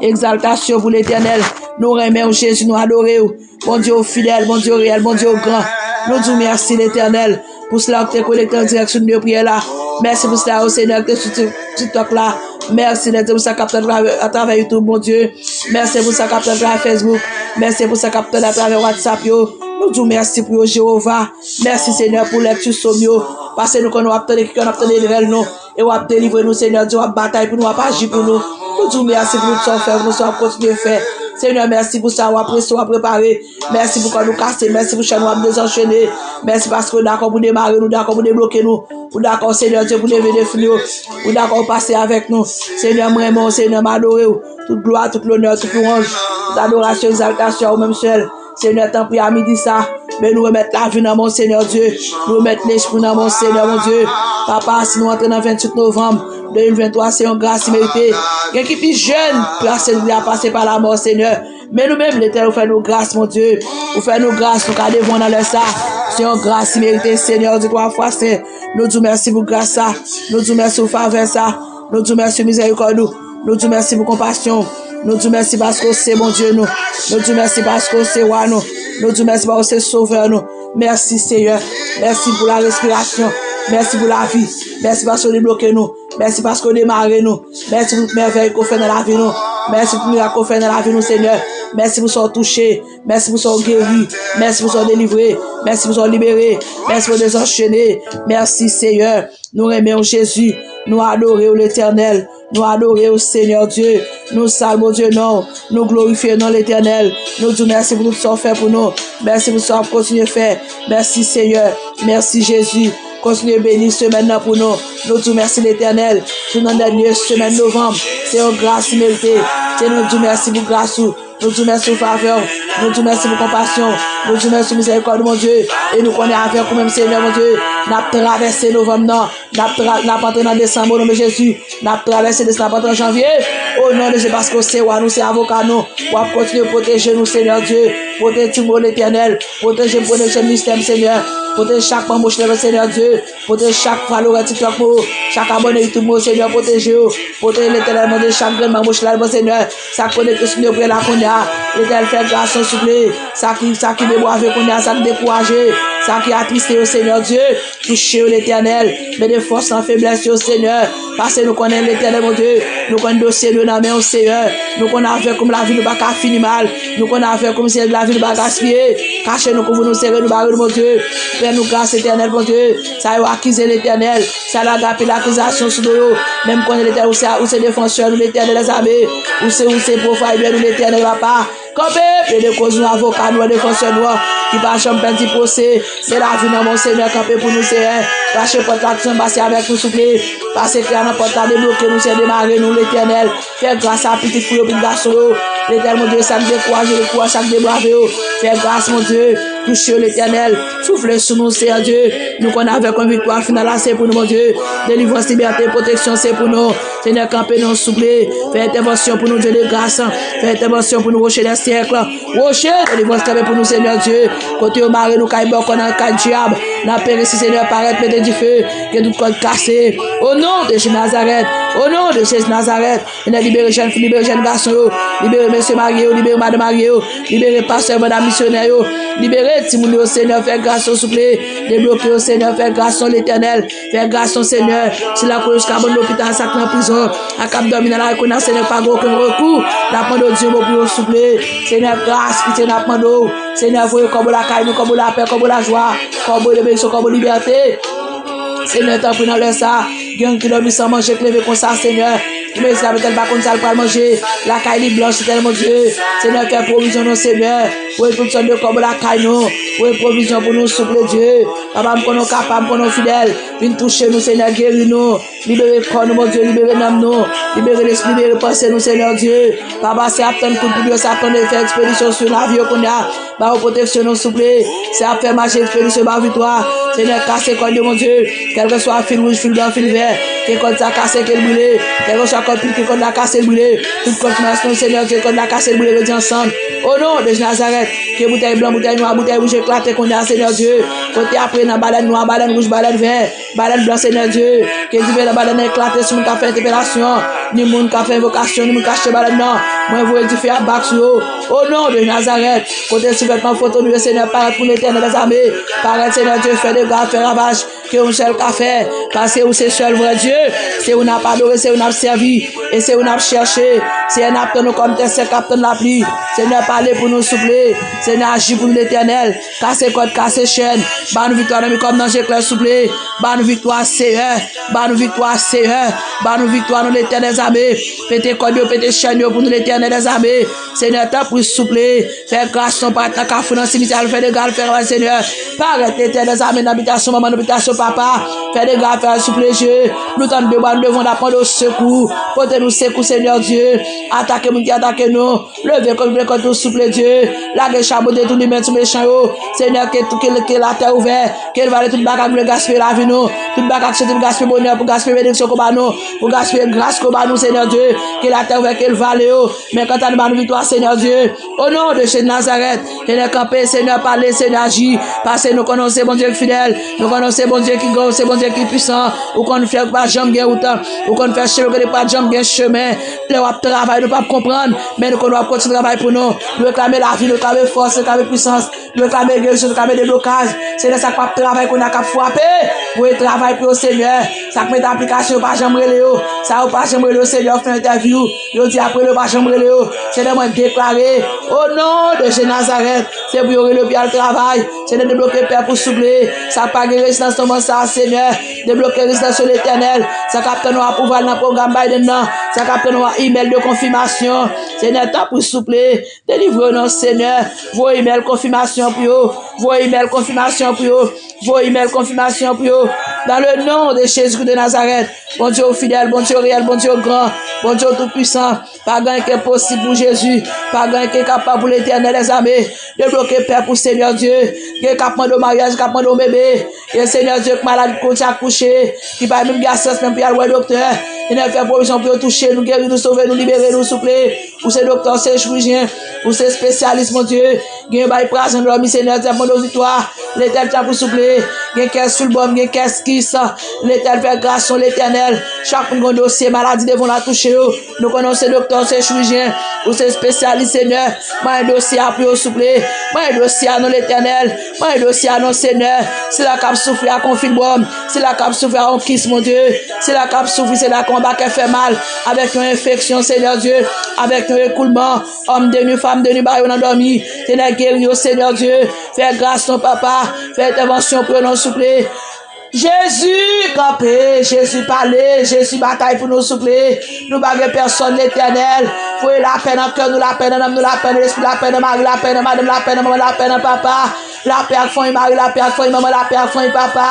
Egzaltasyon pou Letènèl. Nou renmen w, Jezi, nou adore w. Bondye, ou fidèl, Bondye, ou reyèl, Bondye, ou gran. Nou di w mèsi, Letènèl, pou sila yo ki te konekte an dirèk sou nimewo priyè la. Mèsi pou sila yo, Senyè, ki te sou Tik-, TikTok la. Mèsi, Letènèl, pou sa k ap fèt atravè, atravè YouTube, Bondye. Mèsi pou sa k ap fèt atravè Facebook. Mèsi pou sa k ap fèt atravè WhatsApp yo. Nou di w mèsi pou yo, Jewova. Mèsi, Senyè, pou lèkti sòm yo. Paske nou konnen w ap tande kè yo, n ap tande rèl nou. E w ap delivre nou, Senyè Dye, w ap batay pou nou, w ap aji pou nou. Nou di w mèsi pou tout sa w fè pou nou, sa w ap kontinye fè. Senyè, mèsi pou sa w ap rese, w ap repare. Mèsi pou kòd ou kase, mèsi pou chèn w ap dezanchene. Mèsi paske w dakò pou demare nou, dakò pou debloke nou. Ou dakò, Senyè Dye, pou leve defi nou yo. Ou dakò pou pase avèk nou. Senyè, m renmen w, Senyè, m adore w. Tout glwa, tout lonè, tout lwanj, tout adorasyon, egzaltasyon a ou menm sèl. Senyè, tanpri, a midi sa, men nou remèt lavi nan men w, Senyè Dye. Nou remèt lespri nan men w, Senyè Bondye. Papa, si nou antre nan venntuit novanm de mil venntwa, se yon gras imerite. Gen ki pi jèn, pase nou a pase pa lamò, Senyè. Men nou menm, Letènèl, ou fè nou gras, Bondye. Ou fè nou gras, nou ka devan w nan lè sa. Se yon gras imerite, Senyè, ou di twa fwa sen. Nou di w mèsi pou gras sa. Nou di w mèsi pou favè sa. Nou di w mèsi pou mizèrikòd ou. Nou di w mèsi pou konpasyon w. Nou di w mèsi paske w se Bondye nou. Nou di w mèsi paske w se Wa nou. Nou di w mèsi paske w se Sovè nou. Mèsi, Seyè. Mèsi pou la respirasyon. Mèsi pou lavi. Mèsi paske w debloke nou. Mèsi paske w demare nou. Mèsi pou tout mèvèy ke w fè nan lavi nou. Mèsi pou mirak ke w fè nan lavi nou, Senyè. Mèsi pou sa w touche. Mèsi pou sa w geri. Mèsi pou sa w delivre. Mèsi pou sa w libere. Mèsi pou w dezanchene. Mèsi, Seyè. Nou renmen w, Jezi. Nou adore w, Letènèl. Nou adore w, Senyè Dye. Nou salmodye non w. Nou glorifye non w, Letènèl. Nou di w mèsi pou tout sa w fè pou nou. Mèsi pou sa w ap kontinye fè. Mèsi, Seyè. Mèsi, Jezi. Kontinye beni semèn nan pou nou. Nou di w mèsi, Letènèl. Si nou nan dènye semèn novanm, se yon gras imerite. Se nou di w mèsi pou gras ou. Nou di w mèsi pou favè w. Nou di w mèsi pou konpasyon w. Nou di w mèsi pou mizèrikòd ou, Bondye. E nou konnen avèk ou menm, Senyè, Bondye, n ap travèse novanm nan. N ap tra-, n ap antre nan desanm, o non de Jezi. N ap travèse desanm, n ap antre nan janvye. O non de Jezi, paske w se Wa nou, se avoka nou. W ap kontinye pwoteje nou, Senyè Dye. Pwoteje timoun, Letènèl. Pwoteje m, pwoteje ministè m, Senyè. Pwoteje chak manm Rochelle, Senyè Dye. Pwoteje chak falowè TikTok mwen yo, chak abòne YouTube mwen yo, Senyè, pwoteje yo. Pwoteje, Letènèl, pwoteje chak grenn manm Rochelle la, Senyè. Sa k konekte sou nimewo priyè la kounye a, Letènèl, fè gras ou, souple. Sa ki, sa ki debwave kounye a, sa k dekouraje, Sa ki atriste yo, Senyè Dye, touche yo, Letènèl. Mete fòs nan feblès yo, Senyè. Paske nou konnen, Letènèl, Bondye, nou konnen dosye yo nan men w, Senyè. Nou konnen avèk ou menm lavi nou pa ka fini mal. Nou konnen avèk ou menm, Senyè, lavi nou pa gaspiye. Kache nou, kouvri nou, sere nou, bare nou, Bondye. Fè nou gras, Letènèl, Bondye. Sa yo akize, Letènèl. Sa yo lage anpil akizasyon sou do yo. Men m konnen, Letènèl, ou se, ou se defansè nou, Letènèl dèzame. Ou se, ou se pwovayè nou, Letènèl, papa. Kanpe, plede koz nou, avoka nou an, defansè nou an, ki pa janm pèdi pwose. Se lavi nan men w, Senyè, kanpe pou nou, Senyè. Rache pòt la, tou sa pase avèk nou, souple. Pase klè nan pòt la, debloke nou, Senyè, demare nou, Letènèl. Fè gras a pitit fi yo, pitit gason yo. Letènèl, Bondye, sa k dekouraje yo, dekouraje, sa k debrave yo. Fè gras, Bondye. Touche yo, Letènèl. Soufle sou nou, Senyè Dye. Nou konnen avèk yon viktwa final la, se pou nou, Bondye. Delivrans, libète, pwoteksyon, se pou nou. Senyè, kanpe nou, souple. Fè entèvansyon pou nou, Dye de gras. Fè entèvansyon pou nou, Woche dè syèk. Woche, delivrans kanpe pou nou, Senyè Dye. Kote yo mare nou, kay bòkò, nan kay dyab, nan peresi, Senyè, parèt, mete dife. Ke tout kòd kase. O non de Jezi Nazarèt. O non de Jezi Nazarèt. Senyè, libere jèn fi, libere jèn gason yo. Libere mesye marye yo, libere madanm marye yo. Libere pastè, madanm misyonè yo. Libere timoun yo, Senyè, fè gras yo, souple. Debloke yo, Senyè, fè gras yo, Letènèl. Fè gras yo, Senyè. Sila kouri jiska bòn lopital, sa k nan prizon, sa k ap dòmi nan lari kounye a, Senyè, pa gen okenn rekou. N ap mande w di yon mo pou yo, souple. Senyè, gras, pitye, n ap mande w. Senyè, voye kòb ou lakay nou, kòb ou lapè, kòb ou lajwa, kòb ou de benediksyon, kòb ou libète. Senyè, tanpri, nan lè sa, gen youn ki dòmi san manje, k leve konsa, Senyè. Ki mezi la, petèt pa konn sa l pral manje. Lakay li blanch, Letènèl Bondye. Senyè, fè pwovizyon nou, Senyè. Voye tout sòt de kòb lakay nou. Voye pwovizyon pou nou, souple, Dye. Papa, m konnen w kapab, m konnen w fidèl. Vin touche nou, Senyè, geri nou. Libere kò nou, Bondye, libere nanm nou. Libere lespri, libere panse nou, Senyè Dye. Papa, se ap tann kout poud yo, se ap tann fè ekspedisyon sou lavi yo kounye a. Ba yo pwoteksyon nou, souple. Se ap fè mache ekspedisyon ba viktwa. Senyè, kase kòd yo, Bondye. Kèlkeswa fil wouj, fil blan, fil vè. Ke kòd sa kase, ke l brile. Kèlkeswa kòd pil, ke kòd la kase, l brile. Tout kòd finans nou, Senyè Dye, kòd la kase, l brile, redi an sann. O non de Nazarèt, ke boutèy blan, boutèy nwa, boutèy wouj eklate kounye a, Senyè Dye. Kote apre nan balèn nwa, balèn wouj, balèn vè. Balèn blan, Senyè Dye, ke dife nan balèn nan eklate sou moun k ap fè entèpelasyon, ni moun k ap fè envokasyon, ni moun k achte balèn nan. Mwen voye dife a bak sou yo. O non de Nazarèt, kote souvètman foto nou yo, Senyè, parèt pou Letènèl dèzame. Parèt, Senyè Dye, fè dega, fè ravaj, ke yon sèl ka fè. Paske ou se sèl vrè Dye, se ou n ap adore, se ou n ap sèvi, e se ou n ap chèche. Senyè, n ap tann ou kòm tè sèk k ap tann lapli. Senyè, pale pou nou, souple. Senyè, aji pou nou, Letènèl. Kase kòd, kase chèn. Ba nou viktwa nan men kòm nan je klè, souple. Ba nou viktwa, Seyè. Ba nou viktwa, Seyè. Ba nou viktwa, non Letènèl dèzame. Pete kòd yo, pete chèn yo pou nou, Letènèl dèzame. Senyè, tanpri, souple. Fè gras nou parèt nan kafou, nan simityè, al fè dega, al fè ravaj, Senyè. Parèt, Letènèl dèzame, nan abitasyon manman nou, abitasyon papa. Fè dega, fè ravaj, souple, Dye. Nou tann de bra nou devan w, n ap mande w sekou. Pote nou sekou, Senyè Dye. Atake moun ki atake nou. Leve kont vle kont nou, souple, Dye. Lage chabon detounen men sou mechan yo. Senyè, ke, ke, ke latè ouvè. Ke l vale tout bagay k vle gaspiye lavi nou. Tout bagay k soti pou gaspiye bonè, pou gaspiye benediksyon k ou ba nou, pou gaspiye gras k ou ba nou, Senyè Dye. Ke latè ouvè, ke l vale yo. Men kanta nou, ba nou viktwa, Senyè Dye. O non de Jezi Nazarèt. Senyè, kanpe, Senyè, pale, Senyè, aji. Paske nou konnen w se Bondye ki fidèl. Nou konnen w se Bondye ki gran, w se Bondye ki pwisan. Ou konn fè, ou pa janm gen wout. Ou konn fè chemen kote pa janm gen chemen. Lè w ap travay, nou p ap konprann, men nou konnen w ap kontinye travay pou nou. Nou reklame lavi, nou reklame fòs, nou reklame pwisans, nou reklame gerizon, nou reklame deblokaj. Senyè, sa k p ap travay kounye a k ap frape, voye travay pou yo, Senyè. Sa k mete aplikasyon yo pa janm rele yo. Sa yo pa janm rele yo, Senyè, yo fè entèvyou. Yo di ap rele yo, pa janm rele yo. Senyè, mwen deklare, o non de Jezi Nazarèt, se pou yo rele yo pou y al travay. Senyè, debloke pèp ou, souple. Sa k pa gen rezidans nan mond sa a, Senyè. Debloke rezidans yo, Letènèl. Sa k ap tann yon apwouval nan pwogram Biden nan. Sa k ap tann yon imèl de konfimasyon. Senyè, tanpri, souple. Delivre yo, non, Senyè. Voye imèl konfimasyon pou yo. Voye imèl konfimasyon pou yo. Voye imèl konfimasyon pou yo. Dans le nom de Jésus de Nazareth. Bondye ou fidèl, Bondye ou reyèl, Bondye ou gran, Bondye ou toupwisan. Pa gen anyen ki enposib pou Jezi. Pa gen anyen ki enkapab pou Letènèl dèzame. Debloke pèp ou, Senyè Dye. Gen k ap mande w maryaj, k ap mande w bebe. Gen, Senyè Dye, k malad, ki kontye akouche, ki pa menm gen asirans menm pou y al wè doktè. Senyè, fè pwovizyon pou yo touche nou, geri nou, sove nou, libere nou, souple. Ou se doktè, ou se chirijyen, ou se espesyalis, Bondye. Gen yo bay prazon dòmi, Senyè, Dye, mande w viktwa. Letènèl, tanpri souple. Gen kè sou l, bò m, gen kè kis. Letènèl, fè gras, Letènèl. Chak moun gen yon dosye maladi devan w la touche yo. Nou konnen w se doktè, w se chirijyen, ou se espesyalis, Senyè. Mwen dosye a pou yo, souple. Mwen dosye a, non Letènèl. Mwen dosye a, non Senyè. Sila k ap soufri ak yon fibwòm, sila k ap soufri ak yon kis, Bondye. Sila k ap soufri, sila k anba kè fè mal, avèk yon enfeksyon, Senyè Dye, avèk yon ekoulman, òm de nwi, fanm de nwi, ba yo nan dòmi. Senyè, geri yo, Senyè Dye. Fè gras, non, Papa. Fè entèvansyon pou yo, non, souple. Jezi, kanpe, Jezi, pale, Jezi, batay pou nou, souple. Nou pa gen pèsòn, Letènèl. Voye lapè nan kè nou, lapè nan nanm nou, lapè nan lespri, lapè nan mari, lapè nan madanm, lapè nan manman, lapè nan papa. Lapè ak fanmi mari, lapè ak fanmi manman, lapè ak fanmi papa.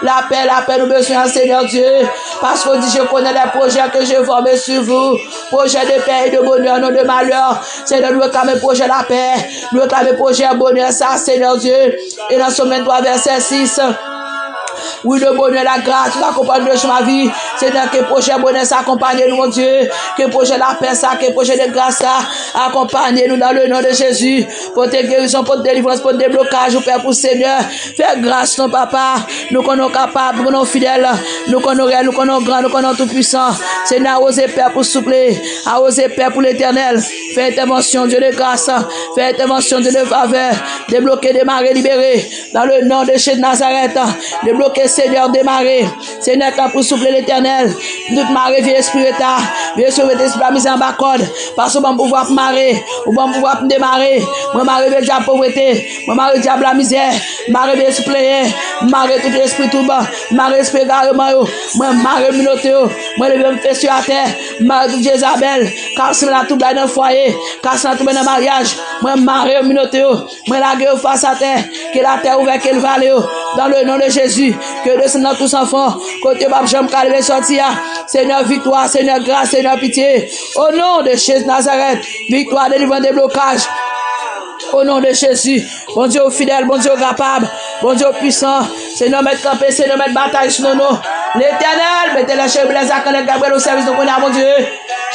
Lapè, lapè nou bezwen an, Senyè Dye. Paske w di, je connais les projets que j'ai formés sur vous. Projets de paix et de bonheur, non de malheur. Senyè, nou reklame pwojè lapè. Nou reklame pwojè bonè sa, Senyè Dye. E nan Sòm venntwa, vèsè sis. Oui, le bonheur, la grâce, nous accompagne de ma vie. Senyè, ke pwojè bonè sa akonpanye nou, Bondye. Ke pwojè lapè sa, ke pwojè de gras sa akonpanye nou dans le nom de Jésus. Pote gerizon, pote delivrans, pote deblokaj, ou pè pou Senyè. Fè gras, non, Papa. Nou konnen w kapab, nou konnen w fidèl. Nou konnen w reyèl, nou konnen w gran, nou konnen w toupwisan. Senyè, awoze pèp ou, souple. Awoze pèp ou, Letènèl. Fè entèvansyon, Dye de gras. Fè entèvansyon, Dye de favè. Debloke, demare, libere. Dans le nom de Jésus de Nazareth. Debloke, Senyè, demare. Senyè, tanpri, souple, Letènèl. Tout mare vye espri reta. Vye espri reta, espri lamizè anba kòd. Paske w ban m pouvwa pou mare. Ou ban m pouvwa pou m demare. Mwen mare vye dyab povrete. Mwen mare dyab lamizè. Mare vye espri plenyen. Mare tout espri twoub. Mare espri egareman yo. Mwen mare minote yo. Mwen leve m fes yo atè. Mare tout Jezabèl k ap simen latwoublay nan fwaye. K ap simen latwoublay nan maryaj. Mwen mare yo, minote yo. Mwen lage yo fas atè. Ke latè ouvè, ke l vale yo. Dans le nom de Jésus. Ke yo desann nan twou san fon. Kote yo p ap janm ka leve sòti a. Senyè, viktwa, Senyè, gras, Senyè, pitye. O non de Jezi Nazarèt. Viktwa, delivrans, deblokaj. O non de Jezi. Bondye, ou fidèl, Bondye, ou kapab. Bondye, ou pwisan. Senyè, mèt kanpe, Senyè, mèt batay sou nou, non. Letènèl, mete lè cherubin, lè zakan, lè Gabriyèl o sèvis nou kounye a, Bondye.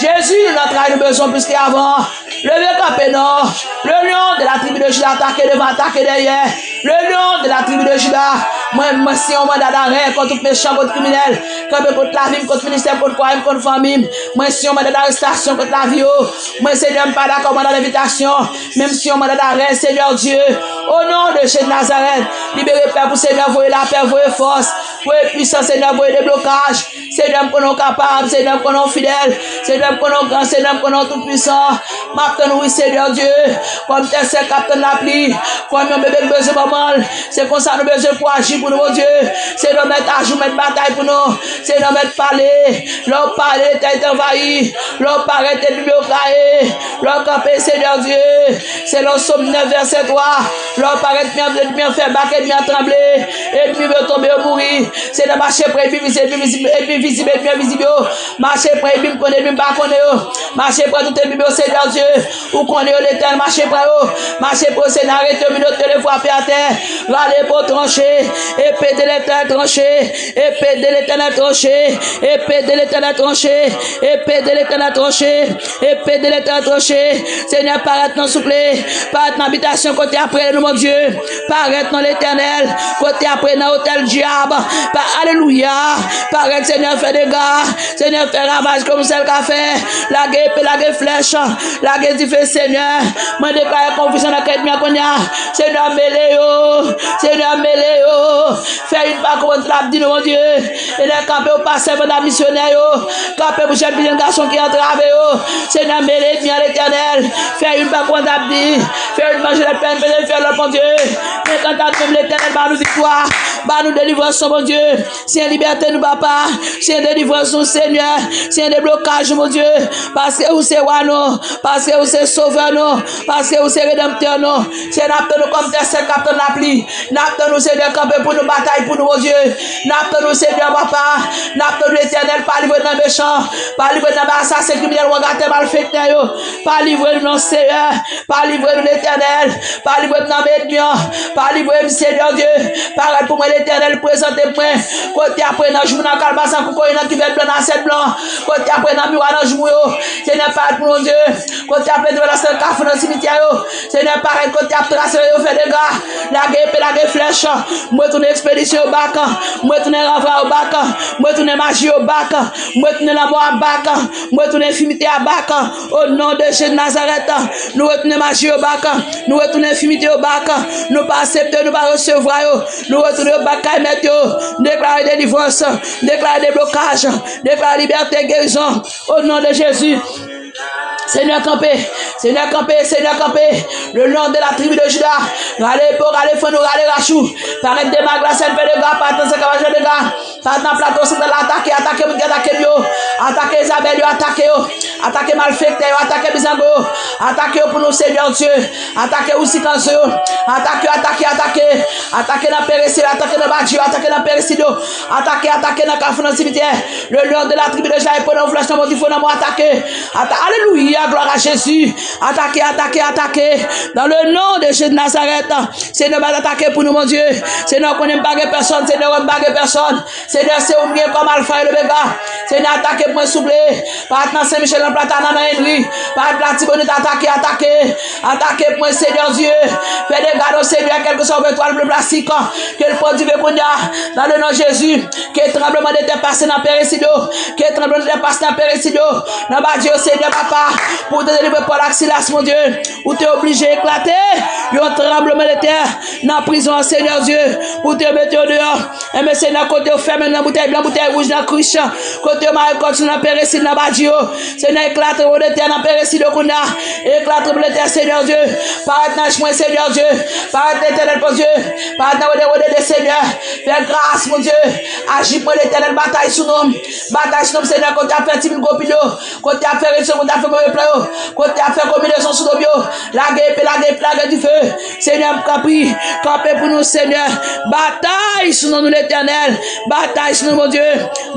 Jezi, nou nan travay, nou bezwen w plis ke avan. Leve kanpe non. Le lion de la tribu de Juda atake devan, atake dèyè. Le lion de la tribu de Juda. Mwen, mwen siyen yon manda darè kont tout mechan, kont kriminèl. Kanpe kont lavi m, kont ministè, kont fwaye m, kont fanmi m. Mwen siyen yon manda darestasyon kont lavi yo. Mwen, Senyè, m pa dakò manda lenvitasyon. Men m siyen yon manda darè, Senyè Dye. O non de Jezi Nazarèt, libere pèp ou, Senyè, voye lapè, voye fòs, voye pwisans, Senyè, voye deblokaj. Senyè, m konnen w kapab. Senyè, m konnen w fidèl. Senyè, m konnen w gran. Senyè, m konnen w toupwisan. M ap tann ou, wi, Senyè Dye. Kòm tè sèk k ap tann lapli. Kòm yon bebe k bezwen manman l. Se konsa nou bezwen pou aji pou nou, Bondye. Senyè, mèt aji, mèt batay pou nou. Senyè, mèt pale. Lè w pale, tè te anvayi. Lè w parèt, ènmi yo kaye. Lè w kanpe, Senyè Dye. Selon Sòm nèf, vèsè twa, lè w parèt, ènmi an, ènmi an fè bak, ènmi an tranble, ènmi yo tonbe, yo mouri. Senyè, mache pran ènmi vizib, ènmi vizib, ènmi vizib, ènmi envizib yo. Mache pran ènmi m konnen, ènmi m pa konnen yo. Mache pran tout ènmi m yo, Senyè Dye. Ou konnen yo, Letènèl, mache pran yo. Mache pran yo, Senyè, arete yo, minote yo, frape atè. Rale epon tranche, épée de l'Éternel tranche, épée de l'Éternel tranche, épée de l'Éternel tranche, épée de l'Éternel tranche. Epe de Letènèl tranche. Senyè, parèt non, souple. Parèt nan abitasyon kote y ap rele nou, Bondye. Parèt non, Letènèl, kote y ap rele nan otèl dyab. Pa, alelouya. Parèt, Senyè, fè dega. Senyè, fè ravaj kòm sèl ka fè. Lage epe, lage flèch. Lage dife, Senyè. Mwen deklare konfizyon nan kè ènmi an kounye a. Senyè, mele yo. Senyè, mele yo. Fè youn pa konprann sa l ap di nou, Bondye. Senyè, kanpe pou pastè, evanjelis, misyonè yo. Kanpe pou jèn fi, jèn gason ki antrave yo. Senyè, mele ènmi an, Letènèl. Fè youn pa konprann sa l ap di. Fè youn manje lòt, fè youn pete fè lòt, Bondye. Men kanta nou menm, Letènèl, ba nou viktwa. Ba nou delivrans nou, Bondye. Senyè, libète nou, Papa. Senyè, delivrans nou, Senyè. Senyè, deblokaj nou, Bondye. Paske ou se wa nou. Paske ou se sovè nou. Paske ou se redanmtè nou. Senyè, n ap tann ou kòm tè sèk k ap tann lapli. N ap tann ou, Senyè, kanpe pou nou, batay pou nou, Bondye. N ap tann ou, Senyè, Papa. N ap tann ou, Letènèl, pa livre n nan mechan. Pa livre n nan men asasen, kriminèl, wangatè, malfektè yo. Pa livre nou non, Senyè. Pa livre nou, Letènèl. Pa livre m nan men ènmi an. Pa livre m, Senyè Dye. Parèt pou mwen, Letènèl, prezante mwen kote y ap pran nan jou nan kalbas, nan kokoye, nan kivèt blan, nan asyèt blan, kote y ap pran nan miwa nan jou yo. Senyè, parèt pou nou, Bondye. Kote y ap pran nan kafou, nan simityè yo. Senyè, parèt kote y ap trase yo, fè dega. Lage epe, lage flèch. Mwen tounen ekspedisyon yo bak. Mwen tounen ranvwa yo bak. Mwen tounen maji yo bak. Mwen tounen lanmò a bak. Mwen tounen enfimite a bak. O non de Jezi Nazarèt, nou retounen maji yo bak. Nou retounen enfimite yo bak. Nou pa aksepte yo, nou pa resevwa yo. Nou retounen yo bak kay mèt yo. Deklare delivrans. Deklare deblokaj. Deklare libète, gerizon. O non de Jezi. Senyè, kanpe. Senyè, kanpe. Senyè, kanpe. Le lion de la tribu de Juda. Rale epe w, rale frenn ou, rale rach ou. Parèt dema glasèn fè dega, parèt nan sèkavajè dega. Parèt nan plato santral la, atake, atake moun ki atake m yo. Atake Izabèl yo, atake yo. Atake malfektè yo, atake bizango yo. Atake yo pou nou, Senyè Dye. Atake ousikanzo yo. Atake yo, atake, atake. Atake nan Peresi yo, atake nan Badji yo, atake nan Peresi yo. Atake, atake nan kafou, nan simityè. Le lion de la tribu de Juda, pran nan flèch, nan mò, difo, nan mò, atake. Ata-, alelouya, glwa a Jezi. Atake, atake, atake. Dans le nom de Jésus de Nazareth. Senyè, bat atake pou nou, Bondye. Senyè, ou konnen m pa gen pèsòn. Senyè, ou wè m pa gen pèsòn. Senyè, se ou m gen kòm Alfa e Lomega. Senyè, atake pou mwen, souple. Parèt nan Sen Michèl, nan Plata, nan Henri. Parèt Latibonit, atake, atake. Atake pou mwen, Senyè Dye. Fè dega, non, Senyè, kèlkeswa ou mete twal blo plastik, ke l pwodive kounye a. Dans le nom de Jésus, ke tranblemanntè pase nan Peresi yo. Ke tranblemanntè pase nan Peresi yo. Nan Badji yo, Senyè, papa, pou te delivre Pòl ak Silas, Bondye. Ou te oblije eklate yon tranblemanntè nan prizon an, Senyè Dye, pou te mete yo deyò. Enben, Senyè, kote yo fèmen nan boutèy blan, boutèy wouj nan Kris, kote yo mare kòd sou nan Peresi, nan Badji yo, Senyè, eklate tranblemanntè nan Peresi yo kounye a. Eklate tranblemanntè, Senyè Dye. Parèt nan ach mwen, Senyè Dye. Parèt Letènèl, Bondye. Parèt nan rode, rode de, Senyè. Fè gras, Bondye. Aji pou mwen, Letènèl, batay sou non m. Batay sou non m, Senyè, kote y ap fè timoun gwo pil yo. Kote y ap fè rezo, kote y ap fè move plan yo, kote y ap fè konbinezon sou do m yo. Lage epe, lage epe, lage dife. Senyè, m kanpe, kanpe pou nou, Senyè. Batay sou non nou, Letènèl. Batay sou non, Bondye.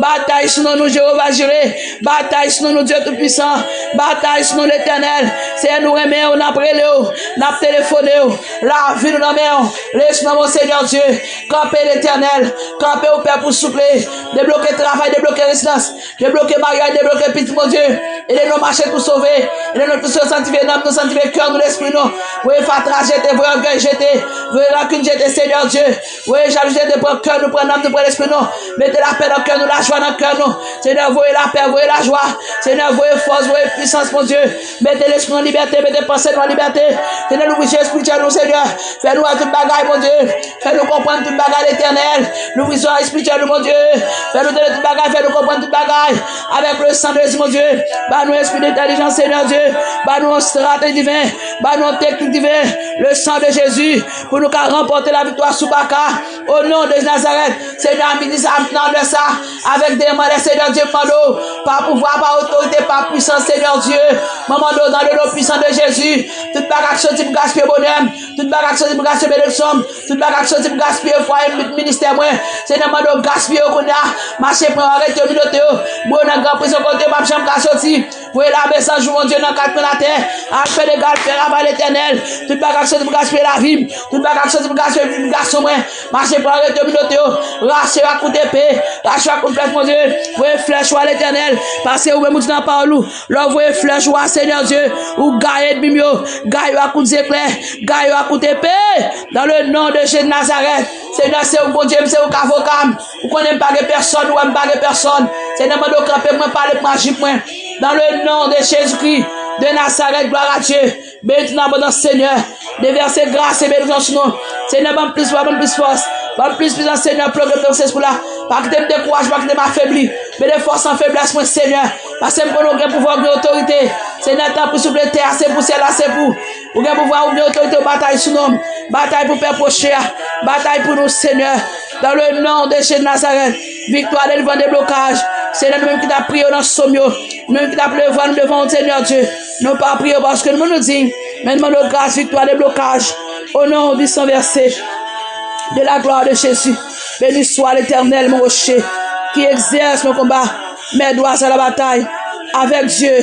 Batay sou non nou, Jewova Jire. Batay sou non nou, Dye Toupisan. Batay sou non, Letènèl. Senyè, nou renmen w, n ap rele w, n ap telefone w. Lavi nou nan men w. Lespri nan men w, Senyè Dye. Kanpe, Letènèl. Kanpe, ou pèp ou, souple. Debloke travay, debloke rezidans. Debloke maryaj, debloke pitit, Bondye. Ede nou mache pou sove. Ede nou pou sove, sanktifye nanm nou, sanktifye kè nou, lespri nou. Voye fatra jete, voye ògèy jete, voye rankin jete, Senyè Dye. Voye jalou jete, pran kè nou, pran nanm nou, pran lespri nou. Mete lapè nan kè nou, lajwa nan kè nou. Senyè, voye lapè, voye lajwa. Senyè, voye fòs, voye pwisans, Bondye. Mete lespri nou an libète, mete panse nou an libète. Senyè, louvri je espirityèl nou, Senyè. Fè nou wè tout bagay, Bondye. Fè nou konprann tout bagay, Letènèl. Louvri zye espirityèl nou, Bondye. Fè nou tande tout bagay, fè nou konprann tout bagay. Avèk le san de Jezi, Bondye. Ba nou espri de entèlijans, Senyè Dye. Ba nou yon estrateji diven. Ba nou yon teknik diven. Le san de Jezi. Pou nou ka ranpòte laviktwa sou baka. O non de Nazarèt. Senyè, a midi sa, nan lè sa, avèk demen, Senyè Dye, m mande w, pa pouvwa, pa otorite, pa pwisans, Senyè Dye. Mwen mande w, dans le nom puissant de Jésus, tout bagay k soti pou gaspiye bonè m, tout bagay k soti pou gaspiye benediksyon m, tout bagay k soti pou gaspiye fwaye m, ministè mwen, Senyè, mande w gaspiye yo kounye a. Mache pran yo, arete yo, menote yo, boule yo nan gran prizon kote yo p ap janm ka soti. Voye lame zanj ou, Bondye, nan kat kwen latè. Al fè dega, al fè ravay, Letènèl. Tout bagay k soti pou gaspiye lavi m. Tout bagay k soti pou gaspiye vi gason mwen. Mache pran yo, arete yo, menote yo. Rache yo ak kout epe. Rache yo ak kout flèch, Bondye. Voye flèch ou a, Letènèl. Paske ou menm ou di nan pawòl ou, lè w voye flèch ou a, Senyè Dye, ou gaye ènmi m yo. Gaye yo ak kout zeklè. Gaye yo ak kout epe. Dans le nom de Jésus de Nazareth. Senyè, se ou Bondye m, se ou k avoka m. Ou konnen m pa gen pèsòn, ou wè m pa gen pèsòn. Senyè, mande w kanpe pou mwen, pale pou mwen, aji pou mwen. Dans le nom de Jésus-Christ de Nazareth, gloire à Dieu. Beni tout nan abondans, Senyè. Devèse gras e benediksyon sou nou. Senyè, ban m plis pouvwa, ban m plis fòs. Ban m plis pwisans, Senyè, ploke m nan sèspri la. Pa kite m dekouraje, pa kite m afebli. Mete fòs nan feblès mwen, Senyè. Paske m konnen ou gen pouvwa, ou gen otorite. Senyè, tanpri, souple, tè a se pou, syèl la se pou. Ou gen pouvwa, ou gen otorite, ou batay sou non m. Batay pou pèp Woche a. Batay pou nou, Senyè. Dans le nom de Jésus de Nazareth. Viktwa, delivrans, deblokaj. Senyè, nou menm ki t ap priye w nan sòm yo. Nou menm ki t ap leve vwa nou devan w, Senyè Dye. Nou pa priye w paske nou, nou diy. Men nou mande w gras, viktwa, deblokaj. Au nom du sang versé. De la gloire de Jésus. Béni soit l'Éternel, mon rocher, qui exerce nos combats. Mes doigts à la bataille. Avec Dieu,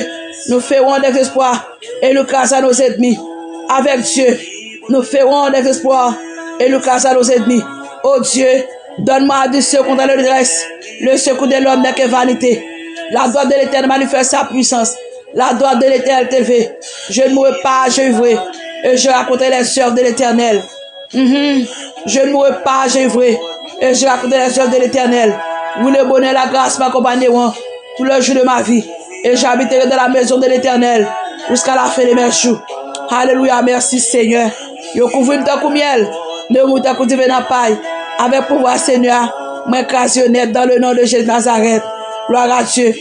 nous ferons des exploits et nous craserons nos ennemis. Avec Dieu, nous ferons des exploits et nous craserons nos ennemis. Oh Dieu, Donne-moi à Dieu ce qu'on a le reste. Le secours de l'homme n'est que vanité. La droite de l'Éternel manifeste sa puissance. La droite de l'Éternel est élevée. Je ne mourrai pas, je vivrai. Et je raconterai les œuvres de l'Éternel. Mhm. Je ne mourrai pas, je vivrai. Et je raconterai les œuvres de l'Éternel. Oui, le bonheur et la grâce m'accompagneront tous les jours de ma vie. Et j'habiterai dans la maison de l'Éternel jusqu'à la fin de mes jours. Alelouya, mèsi Senyè. Yo kouvri m tankou myèl, yo mou tankou diven nan pay. Avèk pouvwa Senyè a, mwen kraze yo nèt dans le nom de Jésus Nazareth. Glwa a Dye.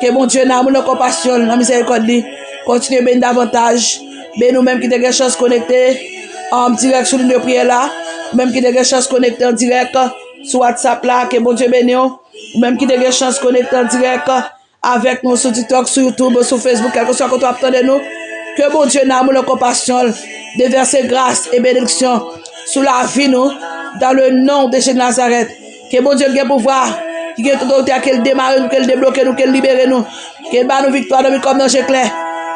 Ke Bondye nan amoul, nan konpasyon l, nan mizèrikòd li, kontinye beni davantaj. Beni ou menm ki te gen chans konekte an dirèk sou liy de priyè la, ou menm ki te gen chans konekte an dirèk sou WhatsApp la, ke Bondye beni w. Ou menm ki te gen chans konekte an dirèk avèk nou sou TikTok, sou YouTube, sou Facebook, kèlkeswa kote w ap tande nou, ke Bondye nan amoul, nan konpasyon l, devèse gras e benediksyon sou lavi nou, dans le nom de Jésus Nazareth. Ke Bondye ki gen pouvwa, ki gen tout otorite a, ke l demare nou, ke l debloke nou, ke l libere nou, ke l ba nou viktwa nan mi kòm nan je klè,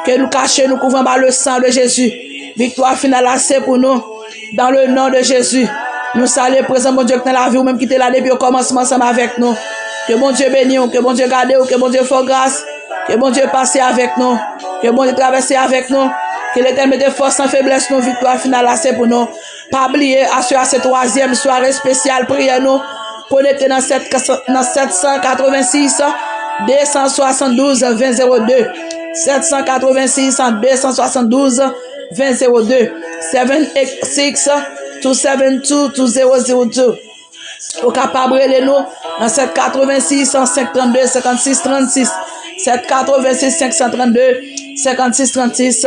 ke nou kache, nou kouvri anba le sang de Jésus. Viktwa final la se pou nou. Dans le nom de Jésus, nou salye prezans Bondye ki nan lavi w, menm ki te la depi okòmansman ansanm avèk nou. Ke Bondye beni w, ke Bondye gade w, ke Bondye fè w gras, ke Bondye pase avèk nou, ke Bondye travèse avèk nou, ke Letènèl mete fòs nan feblès nou, viktwa final la se pou nou. Pa bliye, aswè a se twazyèm sware espesyal priyè nou. Konekte nan sèt, nan sèt san katrevensis, de san swasanndouz, ven zewo de. Sèt san katrevensis, de san swasanndouz, ven zewo de. Seven eight six, two seven two, two zero zero two. Ou kapab rele nou nan sèt katrevensis, senk trannde, senkannsis trannsis. Sèt katrevensis, senk trannde, senkannsis trannsis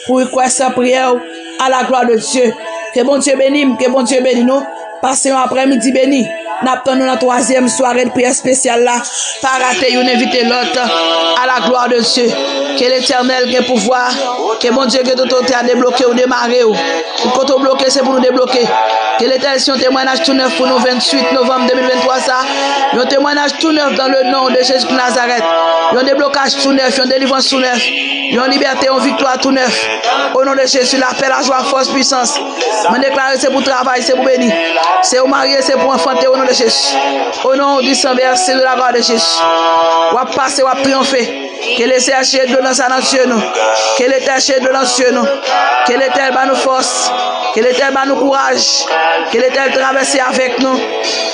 pou request priyè w. À la gloire de Dieu. Ke Bondye beni m, ke Bondye beni nou. Pase yon aprèmidi beni. N ap tann nou nan twazyèm sware de priyè espesyal la. Pa rate youn envite lòt. À la gloire de Dieu. Ke Letènèl gen pouvwa. Ke Bondye gen otorite a debloke w, demare w. Tout kote w bloke, se pou nou debloke. Ke Letènèl se yon temwayaj tou nèf pou nou, venntuit novanm de mil venntwa sa. Yon temwayaj tou nèf dans le nom de Jésus de Nazareth. Yon deblokaj tou nèf, yon delivrans tou nèf. Yon libète, yon viktwa tou nèf. O non de Jezi, lapè, lajwa, fòs, pwisans. Mwen deklare se pou travay, se pou beni. Se pou marye, se pou anfante, o non de Jezi. O non di san vèse de la glwa de Jezi. W ap pase, w ap triyonfe. Ke Letènèl chire dlo nan sa nan zye nou. Ke Letènèl chire dlo nan zye nou. Ke Letènèl ba nou fòs. Ke Letènèl ba nou kouraj. Ke Letènèl travèse avèk nou.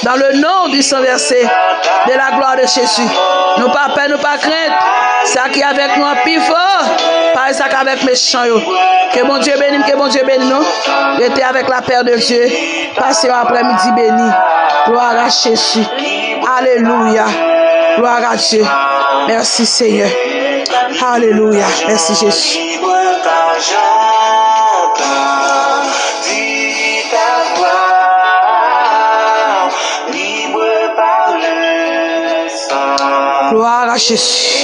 Dans le nom du sang versé, de la gloire de Jésus. Nou pa pè, nou pa krent. Sa ki avèk nou an pi fò pase sa k avèk mechan yo. Ke Bondye beni m, ke Bondye beni nou. Rete avèk lapè de Dye. Pase yon aprèmidi beni. Gloire à Jésus. Alelouya. Gloire à Dieu. Mèsi Senyè. Alelouya. Mèsi Jezi. Gloire à Jésus.